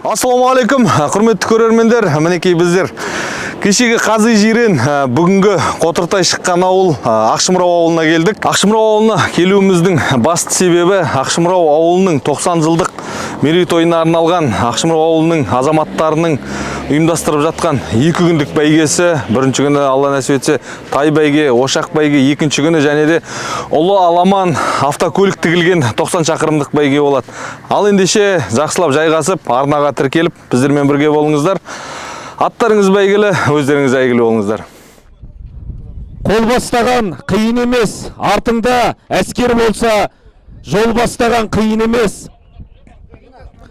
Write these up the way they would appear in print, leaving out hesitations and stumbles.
Ассалаумағалейкум, құрметті көрермендер. Мінекей, біздер кешегі Қази Жирен, бүгінгі Қотыртай шыққан ауыл, Ақшымырау ауылына келдік. Ақшымырау ауылына келуіміздің басты себебі Ақшымырау ауылының 90 жылдық мерейтойына арналған Ақшымырау ауылының азаматтарының ұйымдастырып жатқан 2 күндік бәйгесі. Бірінші күні, Алла нәсіп етсе, тай бәйге, ошақ бәйге, екінші күні және де ұлы аламан автокөлік тігілген 90 шақырымдық бәйге болады. Ал ендеше, жақсылап жайғасып, арнаға тіркеліп, біздермен бірге болыңыздар. Аттарыңыз бәйгелі, өздеріңіз әйгілі болыңыздар. Қол бастаған қиын емес, артыңда әскер болса, жол бастаған қиын емес.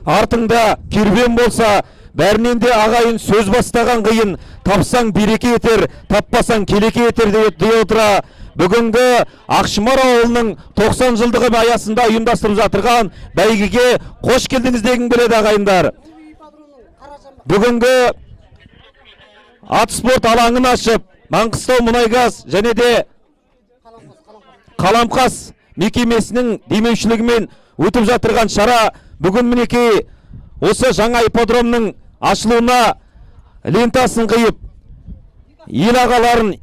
Артыңда керуен болса, бәрінен де, ағайын, сөз бастаған қиын. Тапсаң береке етер, таппасаң келеке етер деп дей отыра, бүгінгі Ақшымар ауылының 90 жылдығы аясында ұйымдастырып жатырған бәйгеге қош келдіңіз дегім келеді, ағайындар. Бүгінгі ат спорт алаңын ашып, Маңғыстау мұнайгаз және де Қаламқас мекемесінің демеушілігімен өтіп жатырған шара бүгін, мінекей, осы жаңа ипподромның ашылуына лентасын қиып, ел ағаларын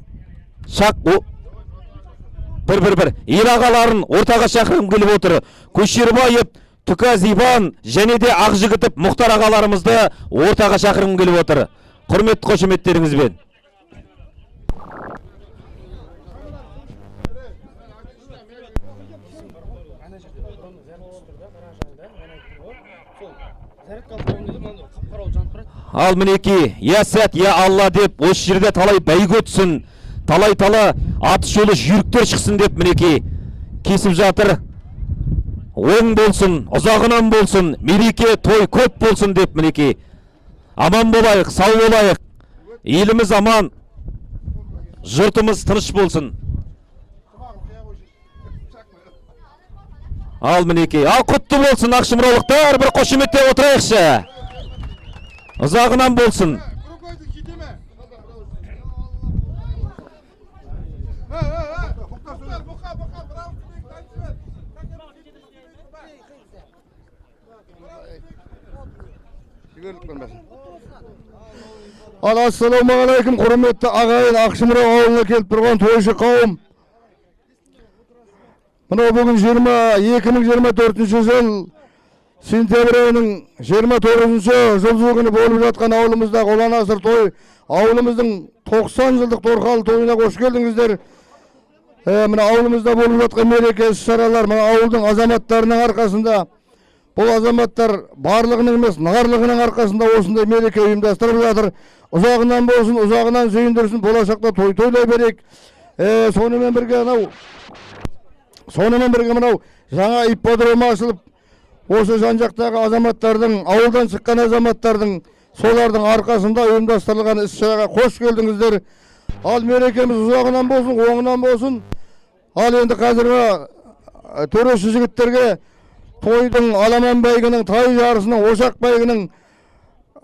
шақ о- бір бір бір ел ағаларын ортаға шақырғым келіп отыр. Көшербаев Түказ Иван және де Ақжігітов Мұхтар ағаларымызды ортаға шақырғым келіп отыр құрметті қошеметтеріңізбен. Ана жерде зарядка түсіп тұр да, қара жағында. Мен айттым ғой, сол зарядка алып қойғым келді, мынандай қап қара болып жанып тұрады. Ал мінекей, я сәт, я Алла деп, осы жерде талай бәйге өтсін, талай талай аты шулы жүйріктер шықсын деп, мінекей, кесіп жатыр. Оң болсын, ұзағынан болсын, мереке той көп болсын деп, мінекей, аман болайық, сау болайық, еліміз аман, жұртымыз тыныш болсын. Ал мінекей, ал құтты болсын, ақшымыраулықтар, бір қошеметтеп отырайықшы. Ұзағынан болсын. Ал ассалаумағалейкум, құрметті ағайын, Ақшымырау ауылына келіп тұрған тойшы қауым. Мынау бүгін 2024 жыл сентябрь айының 29-шы жұлдызы күні болып жатқан ауылымыздағы ұлан асыр той, ауылымыздың 90 жылдық торқалы тойына қош келдіңіздер. Мына ауылымызда болып жатқан мереке іс шаралар мына ауылдың азаматтарының арқасында, бұл азаматтар барлығының емес, нарлығының арқасында осындай мереке ұйымдастырып жатыр. Ұзағынан болсын, ұзағынан сүйіндірсін, болашақта той тойлай берейік. Сонымен бірге мынау жаңа ипподром ашылып, осы жан жақтағы азаматтардың, ауылдан шыққан азаматтардың, солардың арқасында ұйымдастырылған іс шараға қош келдіңіздер. Ал мерекеміз ұзағынан болсын, оңынан болсын. Ал енді қазіргі төреші жігіттерге тойдың, аламан бәйгінің, тай жарысының, ошақ бәйгінің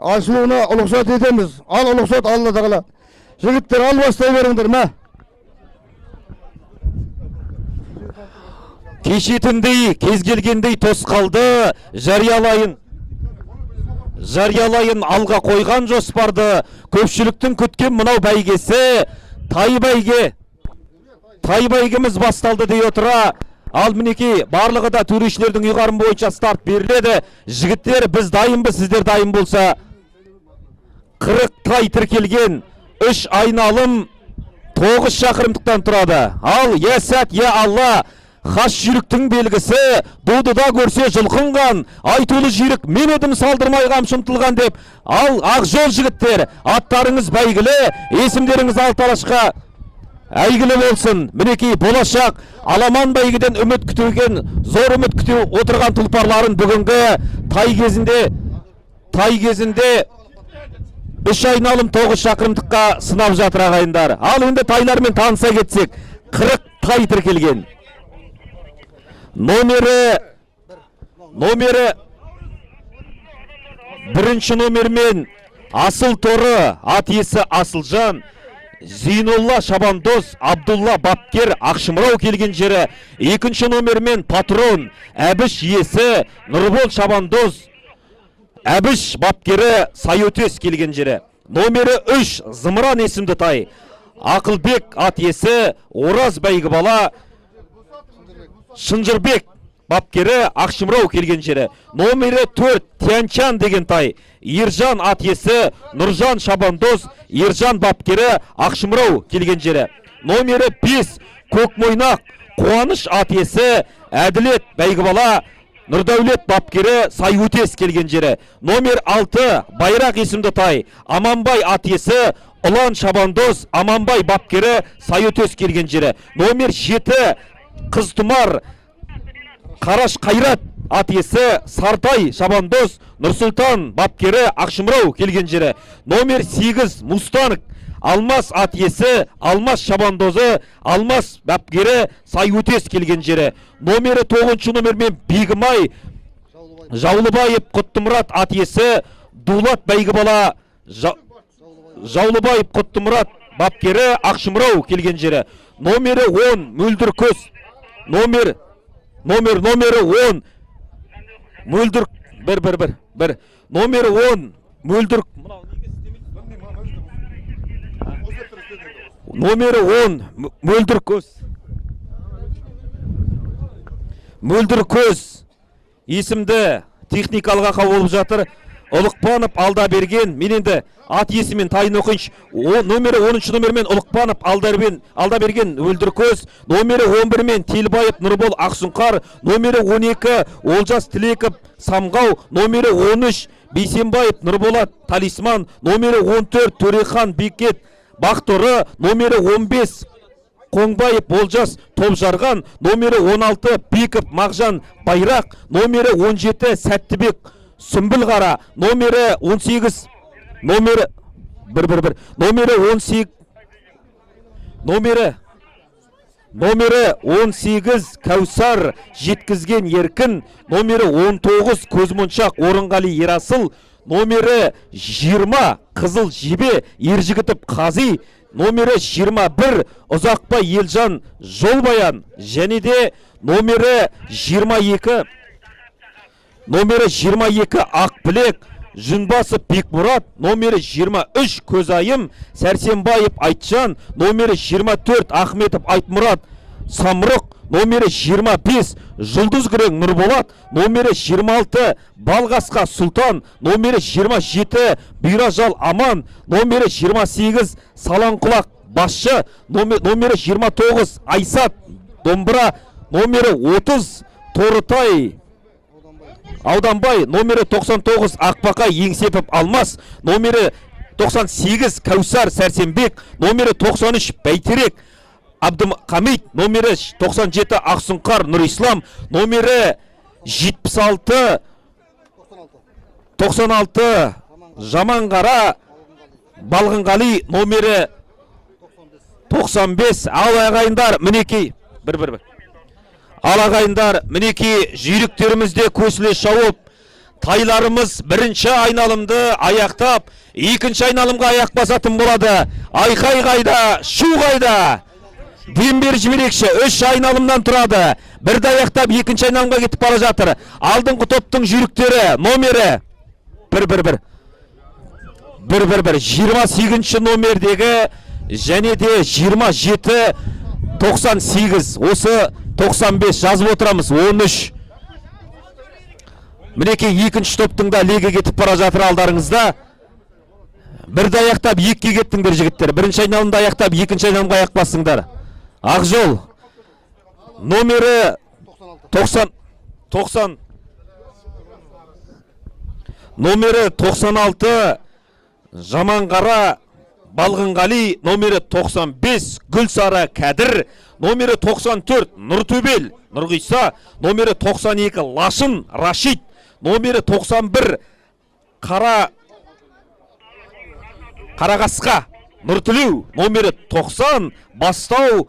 ашылуына рұқсат етеміз. Ал рұқсат, Алла тағала. Жігіттер, ал бастай беріңдер, мә. Кешетіндей, кез келгендей тосқалды жариялайын, жариялайын алға қойған жоспарды. Көпшіліктің күткен мынау бәйгесі, тай бәйге, тай бәйгеміз басталды дей отыра, ал мінекей, барлығы да төрешілердің ұйғарымы бойынша старт беріледі. Жігіттер, біз дайынбыз, сіздер дайын болса. 40 тай тіркелген, үш айналым, 9 шақырымдықтан тұрады. Ал я сәт, я Алла, хас жүйріктің белгісі, дудыда көрсе жұлқынған, айтулы жүйрік мен едім, салдырмай қамшы ұмтылған деп. Ал ақжол жігіттер, аттарыңыз бәйгілі, есімдеріңіз алты алашқа әйгілі болсын. Мінекей, болашақ аламан бәйгеден үміт күтілген, зор үміт күтіп отырған тұлпарларын бүгінгі тай кезінде үш айналым, 9 шақырымдыққа сынап жатыр, ағайындар. Ал енді тайлармен таныса кетсек, 40 тай тіркелген. Номері бірінші номермен Асыл Торы, ат иесі Асылжан Зейнолла Шабандоз, Абдулла бапкер, Ақшымырау келген жері. Екінші номермен Патрон, Әбіш иесі Нұрбол Шабандоз. Әбіш, бапкері Сайөтес, келген жері. Номері 3 Зымыран есімді тай. Ақылбек, ат иесі Ораз бәйгібала. Шынжырбек, бапкері Ақшымырау, келген жері. Номері 4 Тянчан деген тай. Ержан, ат иесі Нұржан шабандоз. Ержан, бапкері Ақшымырау, келген жері. Номері 5 Көкмойнақ Қуаныш, ат иесі Әділет бәйгібала. Нұрдәулет, бапкері Сайөтес, келген жері. Номер 6 Байрақ есімді тай. Аманбай, ат иесі Ұлан шабандоз. Аманбай, бапкері Сайөтес, келген жері. Номер 7 Қызтұмар Қараш Қайрат, ат иесі Сартай шабандоз. Нұрсұлтан, бапкері Ақшымырау, келген жері. Номер 8 Мустанг Алмас, ат иесі Алмас шабандозы. Алмас, бапкері Сайөтес, келген жері. Номері 9 номермен Бегімай Жаулыбаев Құттымұрат, ат иесі Дулат бәйгібала. Жаулыбаев Құттымұрат, бапкері Ақшымырау, келген жері. Номері 10 Мөлдір Көз, номері 10 Мөлдір, бір, бір, бір, бір, номері 10 Мөлдір, мынау неге істемейді? Номері 10 Мөлдір Көз, Мөлдір Көз есімді, техникалық ақау болып жатыр. Ұлықпанов Алда берген. Мен енді ат иесімен тайын оқиыншы. Номері 10 номермен Ұлықпанов Алда берген Мөлдір Көз, номері 11 мен Телбаев Нұрбол Ақсұңқар, номері 12 Олжас Тілеков Самғау, номері 13 Бейсенбаев Нұрболат Талисман, номері 14 Төрехан Бекет Бақторы, номері 15 Қоңбаев Олжас Топжарған, номері 16 Беков Мағжан Байрақ, номері 17 Сәттібек Сүмбілқара, номері 18, номері 1, 1, 1, номері 18, номері 18 Кәусар Жеткізген Еркін, номері 19 Көзмоншақ Орынғали Ерасыл, номері 20 Қызыл Жебе Ержігітіп Қази, номері 21 Ұзақбай Елжан Жолбаян және де номері 22, номері 22 Ақбілек Жүнбасов Бекмұрат, номері 23 Көзайым Сәрсенбаев Айтжан, номері 24 Ахметов Айтмұрат Самұрық, номері 25 Жұлдыз Күрең Нұрболат, номері 26 Балғасқа Сұлтан, номері 27 Бұйражал Аман, номері 28 Салаңқұлақ Басшы, номері 29 Айсат Домбыра, номері 30 Торытай Ауданбай, номері 99 Ақбақай Еңсепов Алмас, номері 98 Кәусар Сәрсенбек, номері 93 Бәйтерек Абдымқамит, номері 97 Ақсұңқар Нұрислам, номері 76, 96 Жаманғара Балғынғали, номері 95. Ал ағайындар, мінекей, бір, бір, бір. Ал ағайындар, мінекей, жүйріктеріміз де көсіле шауып, тайларымыз бірінші айналымды аяқтап, екінші айналымға аяқ басатын болады. Айқай қайда, шу қайда? Дем беріп жіберейікші. Үш айналымнан тұрады. Бірді аяқтап, екінші айналымға кетіп бара жатыр. Алдыңғы топтың жүйріктері номері бір, бір, бір, бір, бір, бір, 28 номердегі және де 27, 98, осы 95 жазып отырамыз, 13. Мінекей, екінші топтың да легі кетіп бара жатыр алдарыңызда. Бірді аяқтап, екіге кеттіңдер, жігіттер. Бірінші айналымды аяқтап, екінші айналымға аяқ бастыңдар. Ақжол номері 90, 90, номері 96 Жаманғара Балғынғали, номері 95 Гүлсара Кәдір, номері 94 Нұртөбел Нұрғиса, номері 92 Лашын Рашид, номері 91 Қарағасқа Нұртілеу, номері 90 Бастау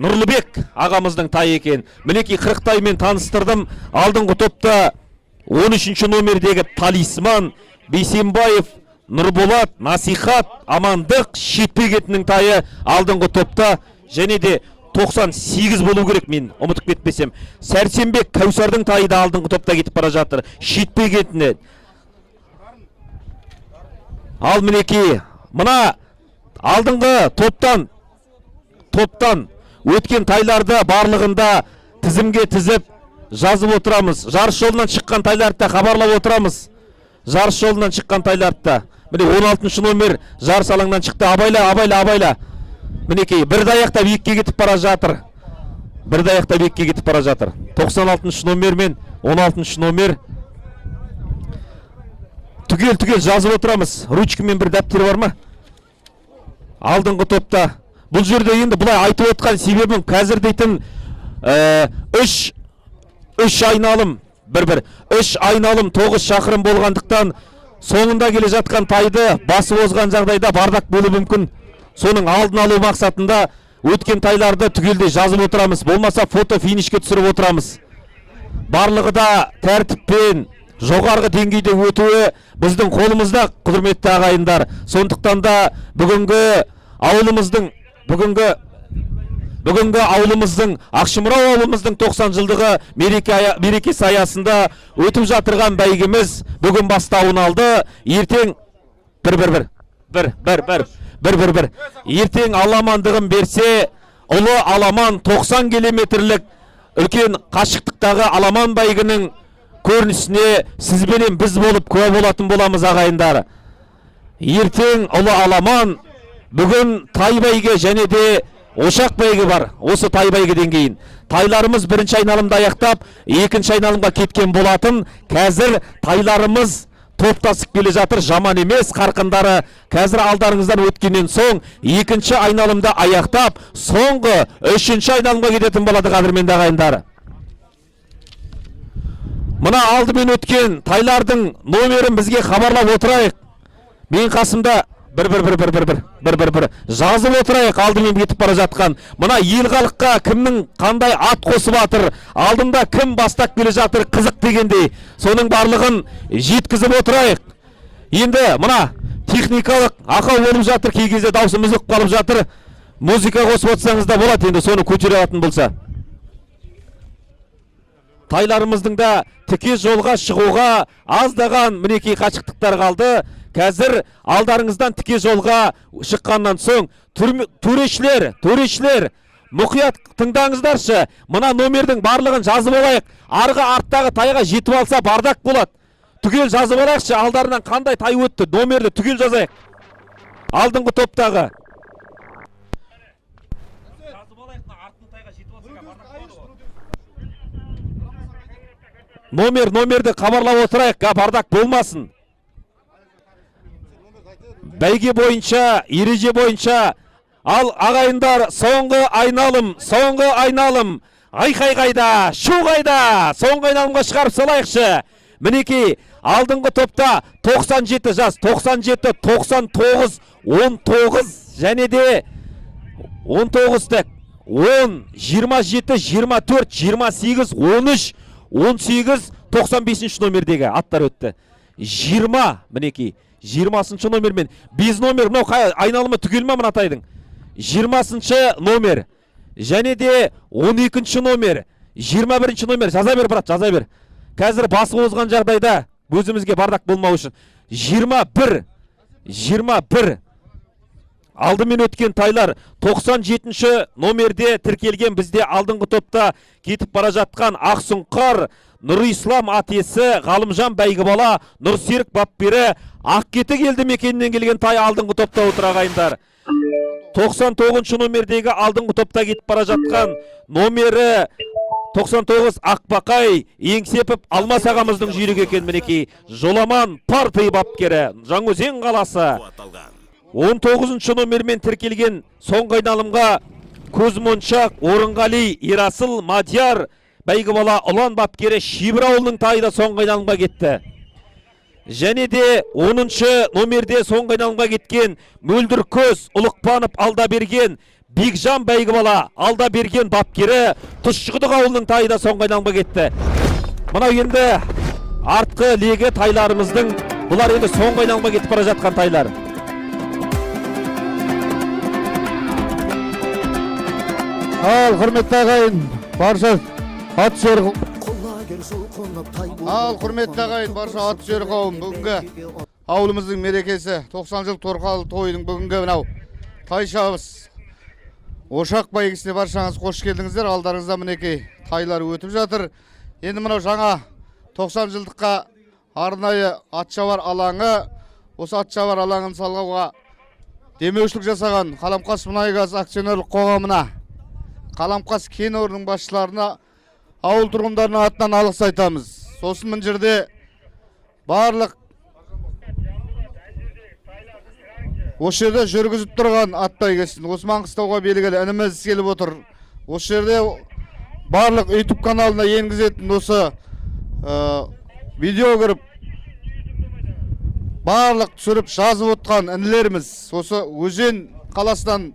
Нұрлыбек ағамыздың тайы екен. Мінекей, 40 таймен таныстырдым. Алдыңғы топта 13 номердегі Талисман Бейсенбаев Нұрболат Насихат Амандық Шетпекетінің тайы алдыңғы топта және де 98 болу керек, мен ұмытып кетпесем. Сәрсенбек Кәусардың тайы да алдыңғы топта кетіп бара жатыр. Шетпей кентінен. Ал мінекей, мына алдыңғы топтан өткен тайларды барлығында тізімге тізіп жазып отырамыз. Жарыс жолынан шыққан тайларды да хабарлап отырамыз. Жарыс жолынан шыққан тайларды да. Міне 16 номер жарыс алаңынан шықты. Абайла, абайла, абайла. Мінекей, бірді аяқтап екіге кетіп бара жатыр. Бірді аяқтап екіге кетіп бара жатыр. 96 номер мен 16 номер. Түгел-түгел жазып отырамыз. Ручкамен бір дәптер бар ма? Алдыңғы топта. Бұл жерде енді былай айтып отқан себебім қазір дейтін үш айналым, бір-бір, үш айналым 9 шақырым болғандықтан соңында келе жатқан тайды басып озған жағдайда бардак болуы мүмкін. Соның алдын алу мақсатында өткен тайларды түгелдей жазып отырамыз. Болмаса фото финишке түсіріп отырамыз. Барлығы да тәртіппен жоғарғы деңгейде өтуі біздің қолымызда, құрметті ағайындар. Сондықтан да бүгінгі ауылымыздың бүгінгі ауылымыздың, Ақшымырау ауылымыздың 90 жылдығы мерекесі аясында өтіп жатырған бәйгеміз бүгін бастауын алды. Ертең бір бір бір бір бір бір бір бір бір ертең аламандығын берсе, ұлы аламан 90 километрлік үлкен қашықтықтағы аламан бәйгінің көрінісіне сізбенен біз болып куә болатын боламыз, ағайындар. Ертең ұлы аламан, бүгін тай бәйге және де ошақ бәйге бар. Осы тай бәйгеден кейін тайларымыз бірінші айналымды аяқтап, екінші айналымға кеткен болатын. Қазір тайларымыз топтасып келе жатыр, жаман емес қарқындары. Қазір алдарыңыздан өткеннен соң екінші айналымды аяқтап, соңғы үшінші айналымға кететін болады, қадірменді ағайындар. Мына алдымен өткен тайлардың номерін бізге хабарлап отырайық. Мен қасымда бір бір бір бір бір бір бір бір бір жазып отырайық. Алдымен кетіп бара жатқан мына ел халыққа кімнің қандай ат қосып жатыр, алдында кім бастап келе жатыр, қызық дегендей, соның барлығын жеткізіп отырайық. Енді мына техникалық ақау болып жатыр, кей кезде даусымыз үзіліп қалып жатыр. Музыка қосып отырсаңыз да болады, енді соны көтере алатын болса. Тайларымыздың да тіке жолға шығуға аздаған мінекей қашықтықтар қалды. Қазір алдарыңыздан тіке жолға шыққаннан соң төрешілер, мұқият тыңдаңыздаршы. Мына номердің барлығын жазып алайық. Арғы арттағы тайға жетіп алса бардак болады. Түгел жазып алайықшы, алдарынан қандай тай өтті, номерді түгел жазайық. Алдыңғы топтағы. Жазып алайық, артын тайға жетіп алса бардак болады. Номерді хабарлап отырайық, бардак болмасын. Бәйге бойынша, ереже бойынша, ал ағайындар, соңғы айналым, соңғы айналым, айқай қайда, шу қайда, соңғы айналымға шығарып салайықшы. Мінекей, алдыңғы топта 97 жас, 97, 99, 19 және де 19 тік, 10, 27, 24, 28, 13, 18, 95 номердегі аттар өтті. 20, мінекей, 20 номермен, 5 номер, мынау айналымы түгел ма мына тайдың? 20 номер, және де 12 номер, 21 номер, жаза бер, брат, жаза бер. Қазір басып озған жағдайда өзімізге бардак болмау үшін. 21, 21. Алдымен өткен тайлар 97 номерде тіркелген, бізде алдыңғы топта кетіп бара жатқан Ақсұңқар, Нұрислам атесі, Ғалымжан Бәйгібала, Нұрсерік бапкері, Ақкетік елді мекенінен келген тай алдыңғы топта отыр, ағайындар. 99 номердегі алдыңғы топта кетіп бара жатқан номері 99 Ақбақай Еңсепов Алмас ағамыздың жүйрігі екен, мінекей. Жоламан партия бапкері, Жаңаөзен қаласы. 19 номермен тіркелген соңғы айналымға Көзмоншақ, Орынғали, Ерасыл, Мадияр, Бәйгібала, Ұлан бапкері Шибір ауылының тайы да соңғы айналымға кетті. Және де 10 номерде соңғы айналымға кеткен Мөлдір Көз, Ұлықпанов Алдаберген, Бекжан Бәйгібала, Алдаберген бапкері Тұщықұдық ауылының тайы да соңғы айналымға кетті. Мынау енді артқы легі тайларымыздың, бұлар енді соңғы айналымға кетіп бара жатқан тайлар. Ал құрметті ағайын, барша ат сүйер Ал құрметті ағайын, барша ат сүйер қауым, бүгінгі ауылымыздың мерекесі 90 жыл торқалы тойының бүгінгі мынау тай шабыс ошақ бәйгесіне баршаңыз қош келдіңіздер. Алдарыңызда, мінекей, тайлар өтіп жатыр. Енді мынау жаңа 90 жылдыққа арнайы атшабар алаңы, осы атшабар алаңын салғауға демеушілік жасаған Қаламқас мұнайгаз акционерлік қоғамына, Қаламқас кен орнының басшыларына ауыл тұрғындарының атынан алғыс айтамыз. Сосын мына жерде барлық осы жерде жүргізіп тұрған ат бәйгесін осы Маңғыстауға белгілі ініміз келіп отыр. Осы жерде барлық Ютуб каналына енгізетін осы видео кіріп, барлық түсіріп, жазып отқан інілеріміз осы Өзен қаласынан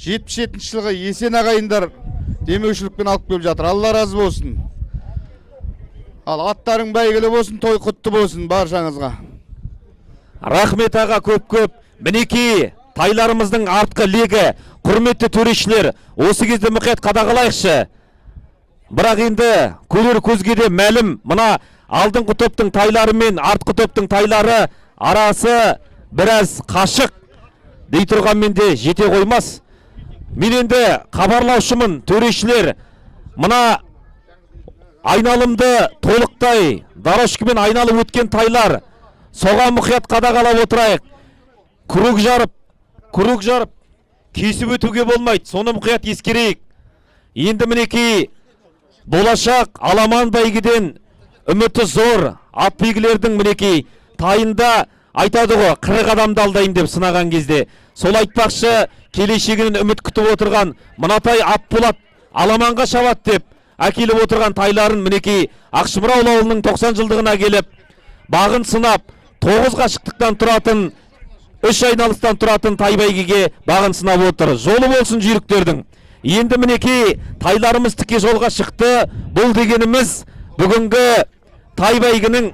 77 жылғы Есен ағайындар демеушілікпен алып келіп жатыр. Алла разы болсын. Ал аттарың бәйгілі болсын, той құтты болсын баршаңызға. Рахмет, аға, көп көп. Мінекей, тайларымыздың артқы легі. Құрметті төрешілер, осы кезде мұқият қадағалайықшы. Бірақ енді көрер көзге де мәлім, мына алдыңғы топтың тайлары мен артқы топтың тайлары арасы біраз қашық дей тұрғанмен де жете қоймас. Мен енді хабарлаушымын, төрешілер, мына айналымды толықтай дорожкамен айналып өткен тайлар, соған мұқият қадағалап отырайық. Круг жарып, круг жарып кесіп өтуге болмайды, соны мұқият ескерейік. Енді, мінекей, болашақ аламан бәйгеден үміті зор ат бәйгілердің, мінекей, тайында айтады ғой, 40 адамды алдайын деп сынаған кезде. Сол айтпақшы, келешегінен үміт күтіп отырған мынатай ат болады, аламанға шабады деп әкеліп отырған тайларын, мінекей, Ақшымыра ауылының 90 жылдығына келіп бағын сынап, тоғыз қашықтықтан тұратын, үш айналыстан тұратын тай бәйгеге бағын сынап отыр. Жолы болсын жүйріктердің. Енді, мінекей, тайларымыз тіке жолға шықты. Бұл дегеніміз бүгінгі тай бәйгінің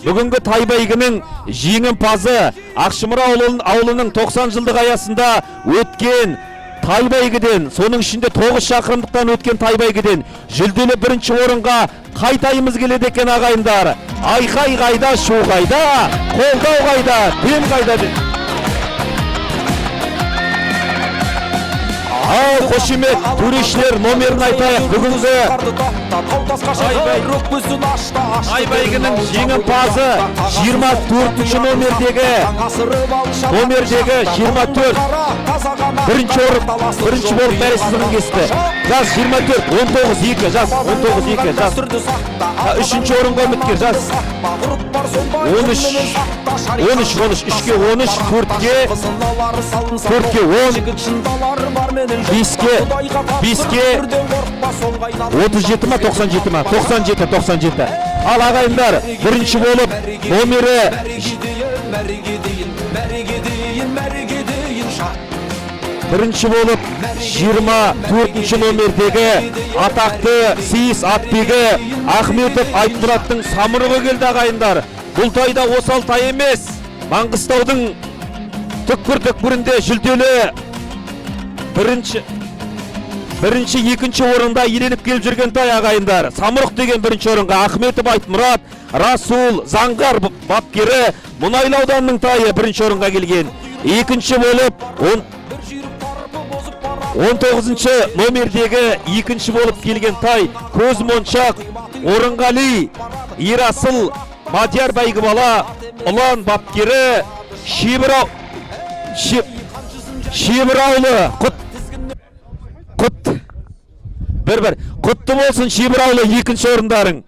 бүгінгі тай бәйгінің жеңімпазы, Ақшымыра ауылының 90 жылдық аясында өткен тай бәйгіден, соның ішінде 9 шақырымдықтан өткен тай бәйгеден жүлделі бірінші орынға қай тайымыз келеді екен, ағайындар? Айқай қайда, шу қайда, қолдау қайда, дем қайда? Ал қошемет, төрешілер, номерін айтайық. Бүгінгі тай бәйгінің жеңімпазы 24 номердегі 24, бірінші орын, бірінші болып мәре сызығын кесті. Жас 24 19 2, жас 19 2, жас. Үшінші орынға үміткер жас 13 13 13, үшке 13, төртке 10, беске 37 ма, 97 ма? 97, 97. Ал, ағайындар, бірінші болып номері бірінші болып 24 номердегі атақты сейіс атбегі Ахметов Айтмұраттың Самұрығы келді, ағайындар. Бұл тай да осал тай емес. Маңғыстаудың түкпір түкпірінде жүлделі бірінші, екінші орында иеленіп келіп жүрген тай, ағайындар. Самұрық деген бірінші орынға Ахметов Айтмұрат, Расул Заңғар бапкері, Мұнайлы ауданының тайы бірінші орынға келген. Екінші болып 19 номердегі екінші болып келген тай Көз Моншақ Орынғали, Ерасыл Мадияр бәйгібала, Ұлан бапкері, Шебір ауылы. Құт құт бір бір құтты болсын, Шебір ауылы, екінші орындарың.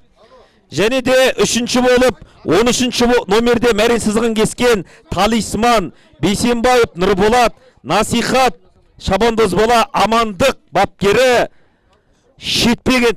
Және де үшінші болып 13 номерде мәре сызығын кескен Талисман Бейсенбаев Нұрболат, Насихат шабандоз бала Амандық бапкері, Шетпе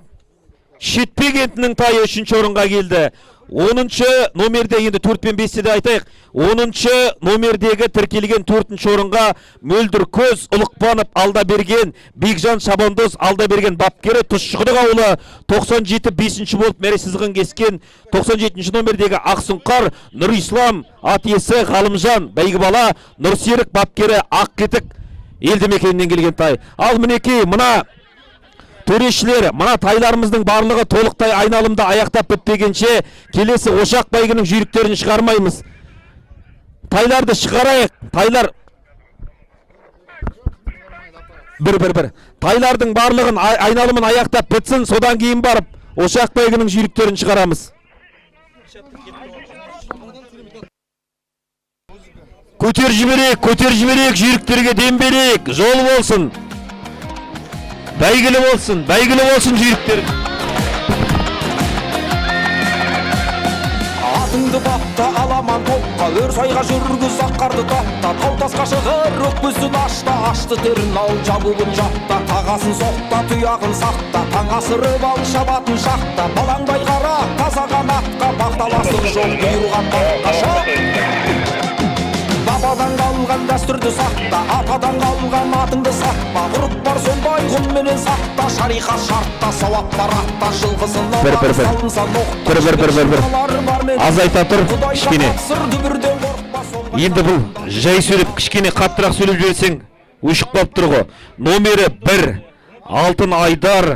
кентінің тайы үшінші орынға келді. 10 номерде, енді төрт пен бесті де айтайық, 10 номердегі тіркелген төртінші орынға Мөлдір Көз Ұлықпанов Алдаберген, Бекжан шабандоз Алдаберген бапкері, Тұщықұдық ауылы. 97 бесінші болып мәре сызығын кескен 97 номердегі Ақсұңқар Нұрислам, ат иесі Ғалымжан бәйгібала, Нұрсерік бапкері, Ақкетік. Елді мекенінен келген тай. Ал мінекей мына төрешілер, мына тайларымыздың барлығы толықтай айналымды аяқтап бітпегенше келесі Ошақ бәйгінің жүйріктерін шығармаймыз. Тайларды шығарайық. Тайлар бір. Тайлардың барлығын айналымын аяқтап бітсін, содан кейін барып Ошақ бәйгінің жүйріктерін шығарамыз. Көтер жіберейік, көтер жіберейік, жүйріктерге дем берейік. Жол болсын. Бәйгілі болсын, бәйгілі болсын жүйріктер. Атыңды бапта, аламан топқа, өр сайға жүргіз, аққарды тапта, тау тасқа шығыр, өкпесін ашта, ашты терін ал, жабуын жапта, тағасын соқта, тұяғын сақта, таң асырып ал, шабатын шақта, балаңдай қара, таза қанатқа, бақталастық жоқ, бұйырған баққа шап. Бабадан қалған дәстүрді сақта, атадан қалған атыңды сатпа, ғұрып бар сондай ғұнменен сақта, шариғат шартта, сауап бар атта, жылқысын Бір, бір, бір. салынса ноқта, Бір, бір, бір, бір, бір. Азайта тұр, кішкене. Енді бұл жай сөйлеп, кішкене қаттырақ сөйлеп жіберсең, өшіп қалып тұр ғой. Номері 1, Алтын Айдар,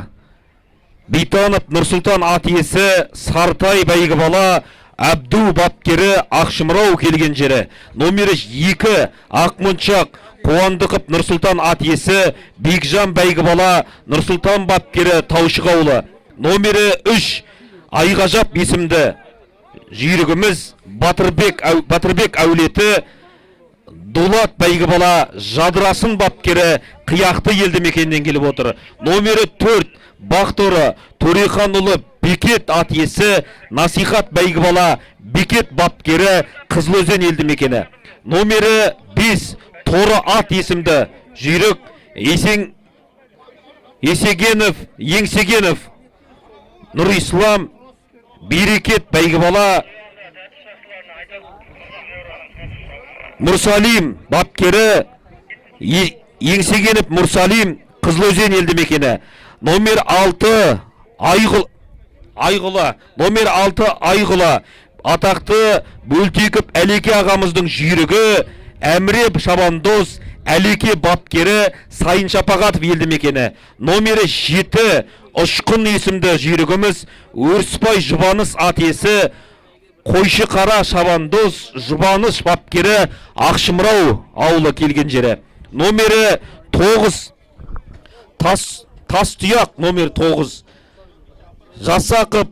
Битанов Нұрсұлтан ат иесі, Сартай бәйгі бала, Әбду бапкері, Ақшымырау келген жері. Номері 2, Ақмоншақ, Қуандықов Нұрсұлтан ат иесі, Бекжан бәйгі бала, Нұрсұлтан бапкері, Таушық ауылы. Номері 3, Айғажап есімді жүйрігіміз, Батырбек әулеті, Дулат бәйгі бала, Жадырасын бапкері, Қияқты елді мекенінен келіп отыр. Номері 4, Бақторы, Төреханұлы Бекет ат иесі, Насихат бәйгі бала, Бекет бапкері, Қызылөзен елді мекені. Номері 5, Торы ат есімді жүйрік, Есегенов, Еңсегенов, Нұрислам, Берекет бәйгі бала, Мұрсалим бапкері, Еңсегенов Мұрсалим, Қызылөзен елді мекені. Номер 6, Айғұла, номер 6 Айғұла, атақты Бөлтеков Әлеке ағамыздың жүйрігі, Әміре шабандоз, Әлеке бапкері, Сайын Шапағатов елді мекені. Номері 7, Ұшқын есімді жүйрігіміз, Өрісбай Жұбаныс ат иесі, Қойшы Қара шабандоз, Жұбаныш бапкері, Ақшымырау ауылы келген жері. Номері 9, Тас тұяқ, номер 9, Жасақов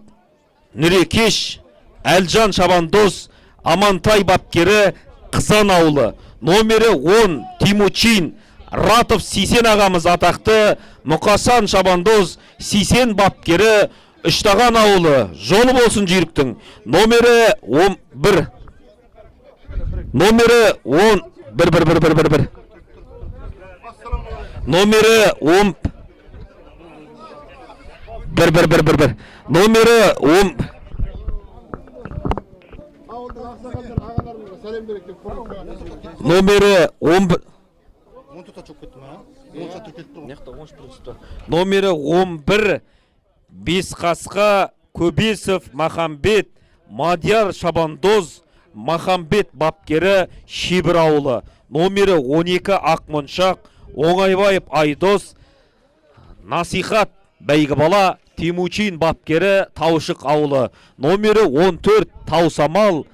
Нүрекеш, Әлжан шабандоз, Амантай бапкері, Қызан ауылы. Номері 10, Тимучин, Ратов Сейсен ағамыз атақты, Мұқасан шабандоз, Сейсен бапкері, Үштаған ауылы. Жолы болсын жүйріктің. Номері 11. Номері 10. 1, 1, 1, 1, 1, 1. Номері 10. 1, 1, 1, 1, 1. Номері 10. Номері 11. Номері 11, Бесқасқа Көбесов Махамбет, Мадияр шабандоз, Махамбет бапкері, Шебір ауылы. Номері 12, Ақмоншақ, Оңайбаев Айдос, Насихат бәйгі бала, Тимучин бапкері, Таушық ауылы. Номері 14, Таусамал,